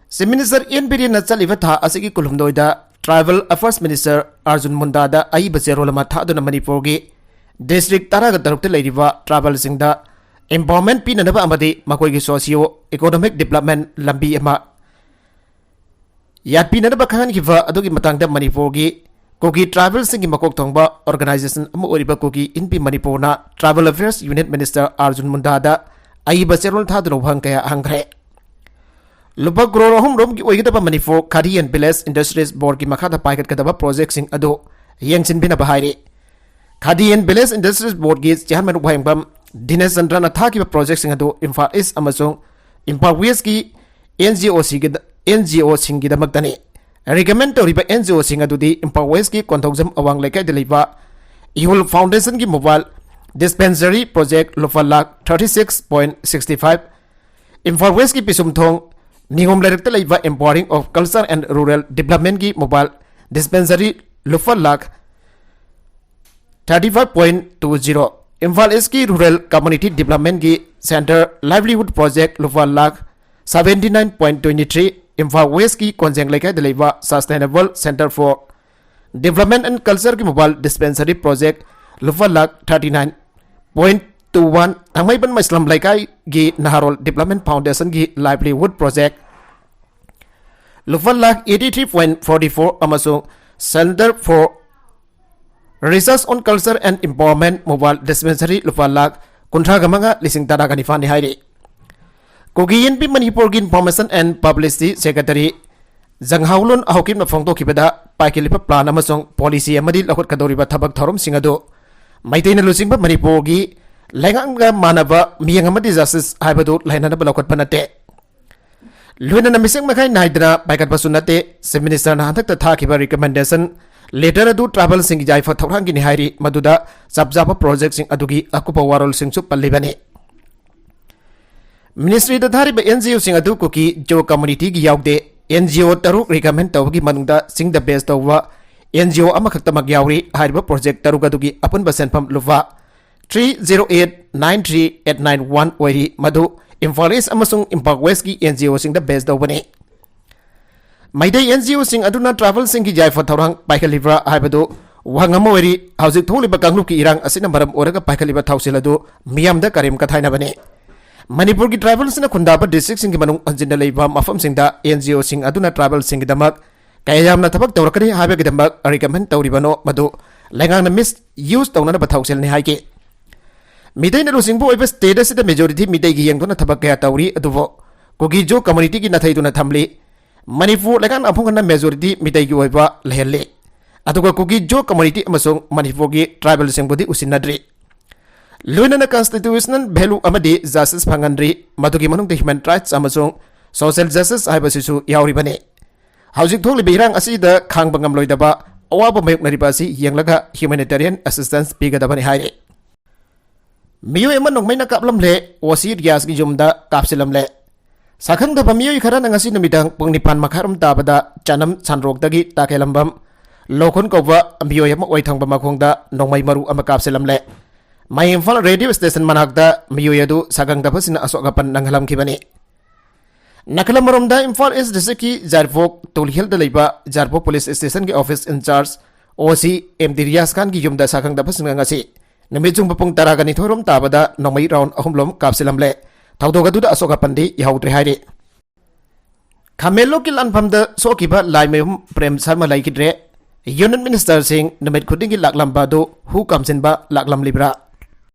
ꯆꯤꯐ ꯃꯤꯅꯤꯁꯇꯔ ꯏꯟ ꯕꯤꯔꯦꯟꯅ ꯆꯠꯂꯤꯕ ꯊꯥ ꯑꯁꯤꯒꯤ ꯀꯨꯟꯍꯨꯝꯗꯣꯏꯗ ꯇ꯭ꯔꯥꯏꯕꯦꯜ ꯑꯐꯦꯌꯔꯁ ꯃꯤꯅꯤꯁꯇꯔ ꯑꯥꯔꯖꯨꯟ ꯃꯨꯟꯗꯥꯗ ꯑꯏꯕ ꯆꯦꯔꯣꯜ ꯑꯃ ꯊꯥꯗꯨꯅ ꯃꯅꯤꯄꯨꯔꯒꯤ ꯗꯤꯁꯇ꯭ꯔꯤꯛ ꯇꯔꯥꯒ ꯇꯔꯨꯛꯇ ꯂꯩꯔꯤꯕ ꯇ꯭ꯔꯥꯏꯕꯦꯜꯁꯤꯡꯗ empowerment ꯄꯤꯅꯅꯕ ꯑꯃꯗꯤ ꯃꯈꯣꯏꯒꯤ socio economic development ꯂꯝꯕꯤ ꯑꯃ ꯌꯥꯠꯄꯤꯅꯅꯕ ꯈꯪꯍꯟꯈꯤꯕ ꯑꯗꯨꯒꯤ ꯃꯇꯥꯡꯗ ꯃꯅꯤꯄꯨꯔꯒꯤ ꯀꯨꯀꯤ ꯇ꯭ꯔꯥꯏꯕꯦꯜꯁꯤꯡꯒꯤ ꯃꯀꯣꯛ ꯊꯣꯡꯕ organization ꯑꯃ ꯑꯣꯏꯔꯤꯕ ꯀꯨꯀꯤ ꯏꯟ ꯕꯤ ꯃꯅꯤꯄꯨꯔꯅ ꯇ꯭ꯔꯥꯏꯕꯦꯜ ꯑꯐꯦꯌꯔꯁ ꯌꯨꯅꯤꯠ ꯃꯤꯅꯤꯁꯇꯔ ꯑꯥꯔꯖꯨꯟ ꯃꯨꯟꯗꯥꯗ ꯑꯏꯕ ꯆꯦꯔꯣꯜ ꯊꯥꯗꯨꯅ ꯋꯥꯍꯪ ꯀꯌꯥ ꯍꯪꯈ꯭ꯔꯦ꯫ ꯂꯨꯄꯥ ꯀ꯭ꯔꯣꯔ ꯑꯍꯨꯝ ꯔꯣꯝꯒꯤ ꯑꯣꯏꯒꯗꯕ ꯃꯅꯤꯄꯨꯔ ꯈꯥꯗꯤ ꯑꯦꯟ ꯚꯤꯂꯦꯖ ꯏꯟꯗꯁꯇ꯭ꯔꯤꯁ ꯕꯣꯔꯗꯀꯤ ꯃꯈꯥꯗ ꯄꯥꯏꯈꯠꯀꯗꯕ ꯄ꯭ꯔꯣꯖꯦꯛꯁꯤꯡ ꯑꯗꯨ ꯌꯦꯡꯁꯤꯟꯕꯤꯅꯕ ꯍꯥꯏꯔꯤ꯫ ꯈꯥꯗꯤ ꯑꯦꯟ ꯚꯤꯂꯦꯖ ꯏꯟꯗꯁꯇ꯭ꯔꯤꯁ ꯕꯣꯔꯗꯀꯤ ꯆꯤꯌꯥꯔꯃꯦꯟ ꯋꯥꯍꯦꯡꯕꯝ ꯗꯤꯅꯦꯁ ꯆꯟꯗ꯭ꯔꯅ ꯊꯥꯈꯤꯕ ꯄ꯭ꯔꯣꯖꯦꯛꯁꯤꯡ ꯑꯗꯨ ꯏꯝꯐꯥꯜ ꯏꯁ ꯑꯃꯁꯨꯡ ꯏꯝꯐꯥꯜ ꯋꯦꯁꯀꯤ and G O ꯁꯤꯒꯤꯗ, and G ꯑꯣꯁꯤꯡꯒꯤꯗꯃꯛꯇꯅꯤ꯫ Recommend ꯇꯧꯔꯤꯕ ꯑꯦꯟ ꯖꯤ ꯑꯣꯁꯤꯡ ꯑꯗꯨꯗꯤ ꯏꯝꯐꯥꯜ ꯋꯦꯁꯀꯤ ꯀꯣꯟꯊꯧꯖꯝ ꯑꯋꯥꯡ ꯂꯩꯀꯥꯏꯗ ꯂꯩꯕ ꯏꯍꯨꯜ ꯐꯥꯎꯟꯗꯦꯁꯟꯒꯤ ꯃꯣꯕꯥꯏꯜ ꯗꯤꯁꯄꯦꯟꯁꯔꯤ ꯄ꯭ꯔꯣꯖꯦꯛ ꯂꯨꯄꯥ lakh thirty six point sixty five, Imphal ꯋꯦꯁꯀꯤ ꯄꯤꯁꯨꯝꯊꯣꯡ ꯅꯤꯉꯣꯝ ꯂꯩꯔꯛꯇ ꯂꯩꯕ Empowering of Culture and Rural Developmentꯀꯤ ꯃꯣꯕꯥꯏꯜ ꯗꯤꯁꯄꯦꯟꯁꯔꯤ ꯂꯨꯄꯥ lakh thirty five point two zero, Imphal ꯏꯁꯀꯤ ꯔꯨꯔꯦꯜ ꯀꯝꯃ꯭ꯌꯨꯅꯤꯇꯤ ꯗꯤꯕ꯭ꯂꯞꯃꯦꯟꯒꯤ ꯁꯦꯟꯇꯔ ꯂꯥꯏꯚꯂꯤꯍꯨꯗ ꯄ꯭ꯔꯣꯖꯦꯛ ꯂꯨꯄꯥ lakh seventy nine point twenty three, Imphal ꯋꯦꯁꯀꯤ ꯀꯣꯟꯖꯦꯡ ꯂꯩꯀꯥꯏꯗ ꯂꯩꯕ sustainable centre for development and ꯀꯜꯆꯔꯒꯤ ꯃꯣꯕꯥꯏꯜ ꯗꯤꯁꯄꯦꯟꯁꯔꯤ ꯄ꯭ꯔꯣꯖꯦꯛ ꯂꯨꯄꯥ lakh thirty nine point two one, Thangmeiband Meisalam ꯂꯩꯀꯥꯏꯒꯤ ꯅꯍꯥꯔꯣꯜ ꯗꯤꯕ꯭ꯂꯞꯃꯦꯟ ꯐꯥꯎꯟꯗꯦꯁꯟꯒꯤ ꯂꯥꯏꯚꯂꯤꯍꯨꯗ ꯄ꯭ꯔꯣꯖꯦꯛ ꯂꯨꯄꯥ lakh eighty three point forty four ꯑꯃꯁꯨꯡ Center for Research on Culture and Empowerment Mobile Dispensary ꯂꯨꯄꯥ ꯂꯥꯈ ꯀꯨꯟꯊ꯭ꯔꯥꯒ ꯃꯉꯥ ꯂꯤꯁꯤꯡ ꯇꯔꯥꯒ ꯅꯤꯄꯥꯟꯅꯤ ꯍꯥꯏꯔꯤ꯫ ꯀꯨꯀꯤ ꯏꯟꯄꯤ ꯃꯅꯤꯄꯨꯔꯒꯤ Information and Publicity Secretary Janghaolun ꯍꯥꯎꯀꯤꯞꯅ ꯐꯣꯡꯗꯣꯛꯈꯤꯕꯗ, ꯄꯥꯏꯈꯠꯂꯤꯕ ꯄ꯭ꯂꯥꯟ ꯑꯃꯁꯨꯡ ꯄꯣꯂꯤꯁꯤ ꯑꯃꯗꯤ ꯂꯧꯈꯠꯀꯗꯧꯔꯤꯕ ꯊꯕꯛ ꯊꯧꯔꯝꯁꯤꯡ ꯑꯗꯨ ꯃꯩꯇꯩꯅ ꯂꯨꯆꯤꯡꯕ ꯃꯅꯤꯄꯨꯔꯒꯤ ꯂꯩꯉꯥꯛꯒ ꯃꯥꯟꯅꯕ ꯃꯤꯠꯌꯦꯡ ꯑꯃꯗꯤ ꯖꯁꯇꯤꯁ ꯍꯥꯏꯕꯗꯨ ꯂꯩꯅꯅꯕ ꯂꯧꯈꯠꯄ ꯅꯠꯇꯦ꯫ ꯂꯣꯏꯅꯅ ꯃꯤꯁꯛ ꯃꯈꯥꯏ ꯅꯥꯏꯗꯅ ꯄꯥꯏꯈꯠꯄꯁꯨ ꯅꯠꯇꯦ꯫ ꯆꯤꯐ ꯃꯤꯅꯤꯁꯇꯔꯅ ꯍꯟꯗꯛꯇ ꯊꯥꯈꯤꯕ ꯔꯤꯀꯃꯦꯟꯗꯦꯁꯟ ꯂꯦꯇꯔ ꯑꯗꯨ ꯇ꯭ꯔꯥꯏꯕꯦꯜꯁꯤꯡꯒꯤ ꯌꯥꯏꯐ ꯊꯧꯔꯥꯡꯒꯤꯅꯤ ꯍꯥꯏꯔꯤ, ꯃꯗꯨꯗ ꯆꯞ ꯆꯥꯕ ꯄ꯭ꯔꯣꯖꯦꯛꯁꯤꯡ ꯑꯗꯨꯒꯤ ꯑꯀꯨꯞꯄ ꯋꯥꯔꯣꯜꯁꯤꯡꯁꯨ ꯄꯜꯂꯤꯕꯅꯤ꯫ ꯃꯤꯅꯤꯁꯇ꯭ꯔꯤꯗ ꯊꯥꯔꯤꯕ ꯑꯦꯟ ꯖꯤ ꯑꯣꯁꯤꯡ ꯑꯗꯨ ꯀꯨꯀꯤ ꯖꯣ ꯀꯝꯃ꯭ꯌꯨꯅꯤꯇꯤꯒꯤ ꯌꯥꯎꯗꯦ꯫ ꯑꯦꯟ ꯖꯤ ꯑꯣ ꯇꯔꯨꯛ ꯔꯤꯀꯃꯦꯟ ꯇꯧꯕꯒꯤ ꯃꯅꯨꯡꯗ ꯆꯤꯡꯗ ꯕꯦꯁ ꯇꯧꯕ ꯑꯦꯟ ꯖꯤ ꯑꯣ ꯑꯃꯈꯛꯇꯃꯛ ꯌꯥꯎꯔꯤ꯫ ꯍꯥꯏꯔꯤꯕ ꯄ꯭ꯔꯣꯖꯦꯛ ꯇꯔꯨꯛ ꯑꯗꯨꯒꯤ ꯑꯄꯨꯟꯕ ꯁꯦꯟꯐꯝ ꯂꯨꯄꯥ three zero eight nine three eight nine one ꯑꯣꯏꯔꯤ, ꯃꯗꯨ ꯏꯝꯐꯥꯜ ꯏꯁ ꯑꯃꯁꯨꯡ ꯏꯝꯐꯥꯜ ꯋꯦꯁꯀꯤ ꯑꯦꯟ ꯖꯤ ꯑꯣꯁꯤꯡꯗ ꯕꯦꯁ ꯇꯧꯕꯅꯤ꯫ ꯃꯩꯇꯩ ꯑꯦꯟ ꯖꯤ ꯑꯣꯁꯤꯡ ꯑꯗꯨꯅ ꯇ꯭ꯔꯥꯏꯕꯦꯜꯁꯤꯡꯒꯤ ꯌꯥꯏꯐ ꯊꯧꯔꯥꯡ ꯄꯥꯏꯈꯠꯂꯤꯕ꯭ꯔꯥ ꯍꯥꯏꯕꯗꯨ ꯋꯥꯍꯪ ꯑꯃ ꯑꯣꯏꯔꯤ꯫ ꯍꯧꯖꯤꯛ ꯊꯣꯛꯂꯤꯕ ꯀꯥꯡꯂꯨꯞꯀꯤ ꯏꯔꯥꯡ ꯑꯁꯤꯅ ꯃꯔꯝ ꯑꯣꯏꯔꯒ ꯄꯥꯏꯈꯠꯂꯤꯕ ꯊꯧꯁꯤꯜ ꯑꯗꯨ ꯃꯤꯌꯥꯝꯗ ꯀꯔꯦꯝ ꯀꯊꯥꯏꯅꯕꯅꯤ꯫ ꯃꯅꯤꯄꯨꯔꯒꯤ ꯇ꯭ꯔꯥꯏꯕꯦꯜꯁꯤꯡꯅ ꯈꯨꯟꯗꯥꯕ ꯗꯤꯁꯇ꯭ꯔꯤꯛꯁꯤꯡꯒꯤ ꯃꯅꯨꯡ ꯍꯟꯖꯤꯟꯅ ꯂꯩꯕ ꯃꯐꯝꯁꯤꯡꯗ ꯑꯦꯟ ꯖꯤ ꯑꯣꯁꯤꯡ ꯑꯗꯨꯅ ꯇ꯭ꯔꯥꯏꯕꯦꯜꯁꯤꯡꯒꯤꯗꯃꯛ ꯀꯌꯥ ꯌꯥꯝꯅ ꯊꯕꯛ ꯇꯧꯔꯛꯀꯅꯤ ꯍꯥꯏꯕꯒꯤꯗꯃꯛ ꯔꯤꯀꯃꯦꯟ ꯇꯧꯔꯤꯕꯅꯣ, ꯃꯗꯨ ꯂꯩꯉꯥꯛꯅ ꯃꯤꯁ ꯌꯨꯁ ꯇꯧꯅꯅꯕ ꯊꯧꯁꯤꯜꯅꯤ ꯍꯥꯏꯈꯤ꯫ ꯃꯤꯇꯩꯅ ꯂꯨꯆꯤꯡꯕ ꯑꯣꯏꯕ ꯁ꯭ꯇꯦꯠ ꯑꯁꯤꯗ ꯃꯦꯖꯣꯔꯤꯇꯤ ꯃꯤꯇꯩꯒꯤ ꯌꯦꯡꯗꯨꯅ ꯊꯕꯛ ꯀꯌꯥ ꯇꯧꯔꯤ, ꯑꯗꯨꯕꯨ ꯀꯨꯀꯤ ꯖꯣ ꯀꯝꯃ꯭ꯌꯨꯅꯤꯇꯤꯒꯤ ꯅꯥꯊꯩꯗꯨꯅ ꯊꯝꯂꯤ꯫ ꯃꯅꯤꯄꯨꯔ ꯂꯩꯉꯥꯛꯅ ꯑꯃꯨꯛ ꯍꯟꯅ ꯃꯦꯖꯣꯔꯤꯇꯤ ꯃꯤꯇꯩꯒꯤ ꯑꯣꯏꯕ ꯂꯩꯍꯜꯂꯤ, ꯑꯗꯨꯒ ꯀꯨꯀꯤ ꯖꯣ ꯀꯝꯃ꯭ꯌꯨꯅꯤꯇꯤ ꯑꯃꯁꯨꯡ ꯃꯅꯤꯄꯨꯔꯒꯤ ꯇ꯭ꯔꯥꯏꯕꯦꯜꯁꯤꯡꯕꯨꯗꯤ ꯎꯁꯤꯟꯅꯗ꯭ꯔꯤ꯫ ꯂꯣꯏꯅꯅ ꯀꯟꯁꯇꯤꯇ꯭ꯌꯨꯁꯅꯦꯜ ꯚꯦꯂꯨ ꯑꯃꯗꯤ ꯖꯁꯇꯤꯁ ꯐꯪꯍꯟꯗ꯭ꯔꯤ, ꯃꯗꯨꯒꯤ ꯃꯅꯨꯡꯗ ꯍ꯭ꯌꯨꯃꯦꯟ ꯔꯥꯏꯠꯁ ꯑꯃꯁꯨꯡ ꯁꯣꯁꯤꯌꯦꯜ ꯖꯁꯇꯤꯁ ꯍꯥꯏꯕꯁꯤꯁꯨ ꯌꯥꯎꯔꯤꯕꯅꯤ꯫ ꯍꯧꯖꯤꯛ ꯊꯣꯛꯂꯤꯕ ꯏꯔꯥꯡ ꯑꯁꯤꯗ ꯈꯥꯡꯕ ꯉꯝꯂꯣꯏꯗꯕ ꯑꯋꯥꯕ ꯃꯥꯌꯣꯛꯅꯔꯤꯕ ꯑꯁꯤ ꯌꯦꯡꯂꯒ humanitarian assistance ꯄꯤꯒꯗꯕꯅꯤ ꯍꯥꯏꯔꯤ꯫ ꯃꯤꯑꯣꯏ ꯑꯃ ꯅꯣꯡꯃꯩꯅ ꯀꯥꯞꯂꯝꯂꯦ, ꯑꯣ ꯁꯤ ꯔꯤꯌꯥꯖꯀꯤ ꯌꯨꯝꯗ ꯀꯥꯞꯁꯤꯜꯂꯝꯂꯦ꯫ ꯁꯛꯈꯪꯗꯕ ꯃꯤꯑꯣꯏ ꯈꯔꯅ ꯉꯁꯤ ꯅꯨꯃꯤꯗꯥꯡ ꯄꯨꯡ ꯅꯤꯄꯥꯟ ꯃꯈꯥꯏꯔꯣꯝ ꯇꯥꯕꯗ ꯆꯅꯝ ꯁꯥꯟꯗ꯭ꯔꯣꯛꯇꯒꯤ ꯇꯥꯈꯦꯂꯝꯕꯝ ꯂꯣꯈꯨꯟ ꯀꯧꯕ ꯃꯤꯑꯣꯏ ꯑꯃ ꯑꯣꯏ ꯊꯪꯕ ꯃꯈꯣꯡꯗ ꯅꯣꯡꯃꯩ ꯃꯔꯨ ꯑꯃ ꯀꯥꯞꯁꯤꯜꯂꯝꯂꯦ꯫ ꯃꯥꯏ ꯏꯝꯐꯥꯜ ꯔꯦꯗꯤꯑꯣ ꯁ꯭ꯇꯦꯁꯟ ꯃꯅꯥꯛꯇ ꯃꯤꯑꯣꯏ ꯑꯗꯨ ꯁꯛꯈꯪꯗꯕꯁꯤꯡꯅ ꯑꯁꯣꯛ ꯑꯄꯟ ꯅꯪꯍꯜꯂꯝꯈꯤꯕꯅꯤ꯫ ꯅꯥꯀꯜ ꯑꯃꯔꯣꯝꯗ ꯏꯝꯐꯥꯜ ꯏꯁ ꯗꯤꯁꯇ꯭ꯔꯤꯛꯀꯤ ꯖꯥꯔꯐꯣꯛ ꯇꯨꯂꯤꯍꯦꯜꯗ ꯂꯩꯕ ꯖꯥꯔꯐꯣꯛ ꯄꯨꯂꯤꯁ ꯁ꯭ꯇꯦꯁꯟꯒꯤ ꯑꯣꯐꯤꯁ ꯏꯟꯆꯥꯔꯖ ꯑꯣ ꯁꯤ ꯑꯦꯝ ꯗꯤ ꯔꯤꯌꯥꯖ ꯈꯥꯟꯒꯤ ꯌꯨꯝꯗ ꯁꯛꯈꯪꯗꯕꯁꯤꯡꯅ ꯉꯁꯤ ꯅꯨꯃꯤꯠ ꯆꯨꯡꯕ ꯄꯨꯡ ꯇꯔꯥꯒ ꯅꯤꯊꯣꯏꯔꯣꯝ ꯇꯥꯕꯗ ꯅꯣꯡꯃꯩ ꯔꯥꯎꯟ ꯑꯍꯨꯝꯂꯣꯝ ꯀꯥꯞꯁꯤꯜꯂꯝꯂꯦ꯫ ꯊꯧꯗꯣꯛ ꯑꯗꯨꯗ ꯑꯁꯣꯛ ꯑꯄꯟꯗꯤ ꯌꯥꯎꯗ꯭ꯔꯦ ꯍꯥꯏꯔꯤ꯫ ꯈꯥꯃꯦꯟꯂꯣꯛꯀꯤ ꯂꯥꯟꯐꯝꯗ ꯁꯣꯛꯈꯤꯕ ꯂꯥꯏꯃꯌꯨꯝ ꯄ꯭ꯔꯦꯝ ꯁꯔꯃ ꯂꯩꯈꯤꯗ꯭ꯔꯦ꯫ ꯌꯨꯅꯤꯌꯟ ꯃꯤꯅꯤꯁꯇꯔꯁꯤꯡ ꯅꯨꯃꯤꯠ ꯈꯨꯗꯤꯡꯒꯤ ꯂꯥꯛꯂꯝꯕ ꯑꯗꯨ ꯍꯨ ꯀꯥꯝꯁꯤꯟꯕ ꯂꯥꯛꯂꯝꯂꯤꯕ꯭ꯔꯥ?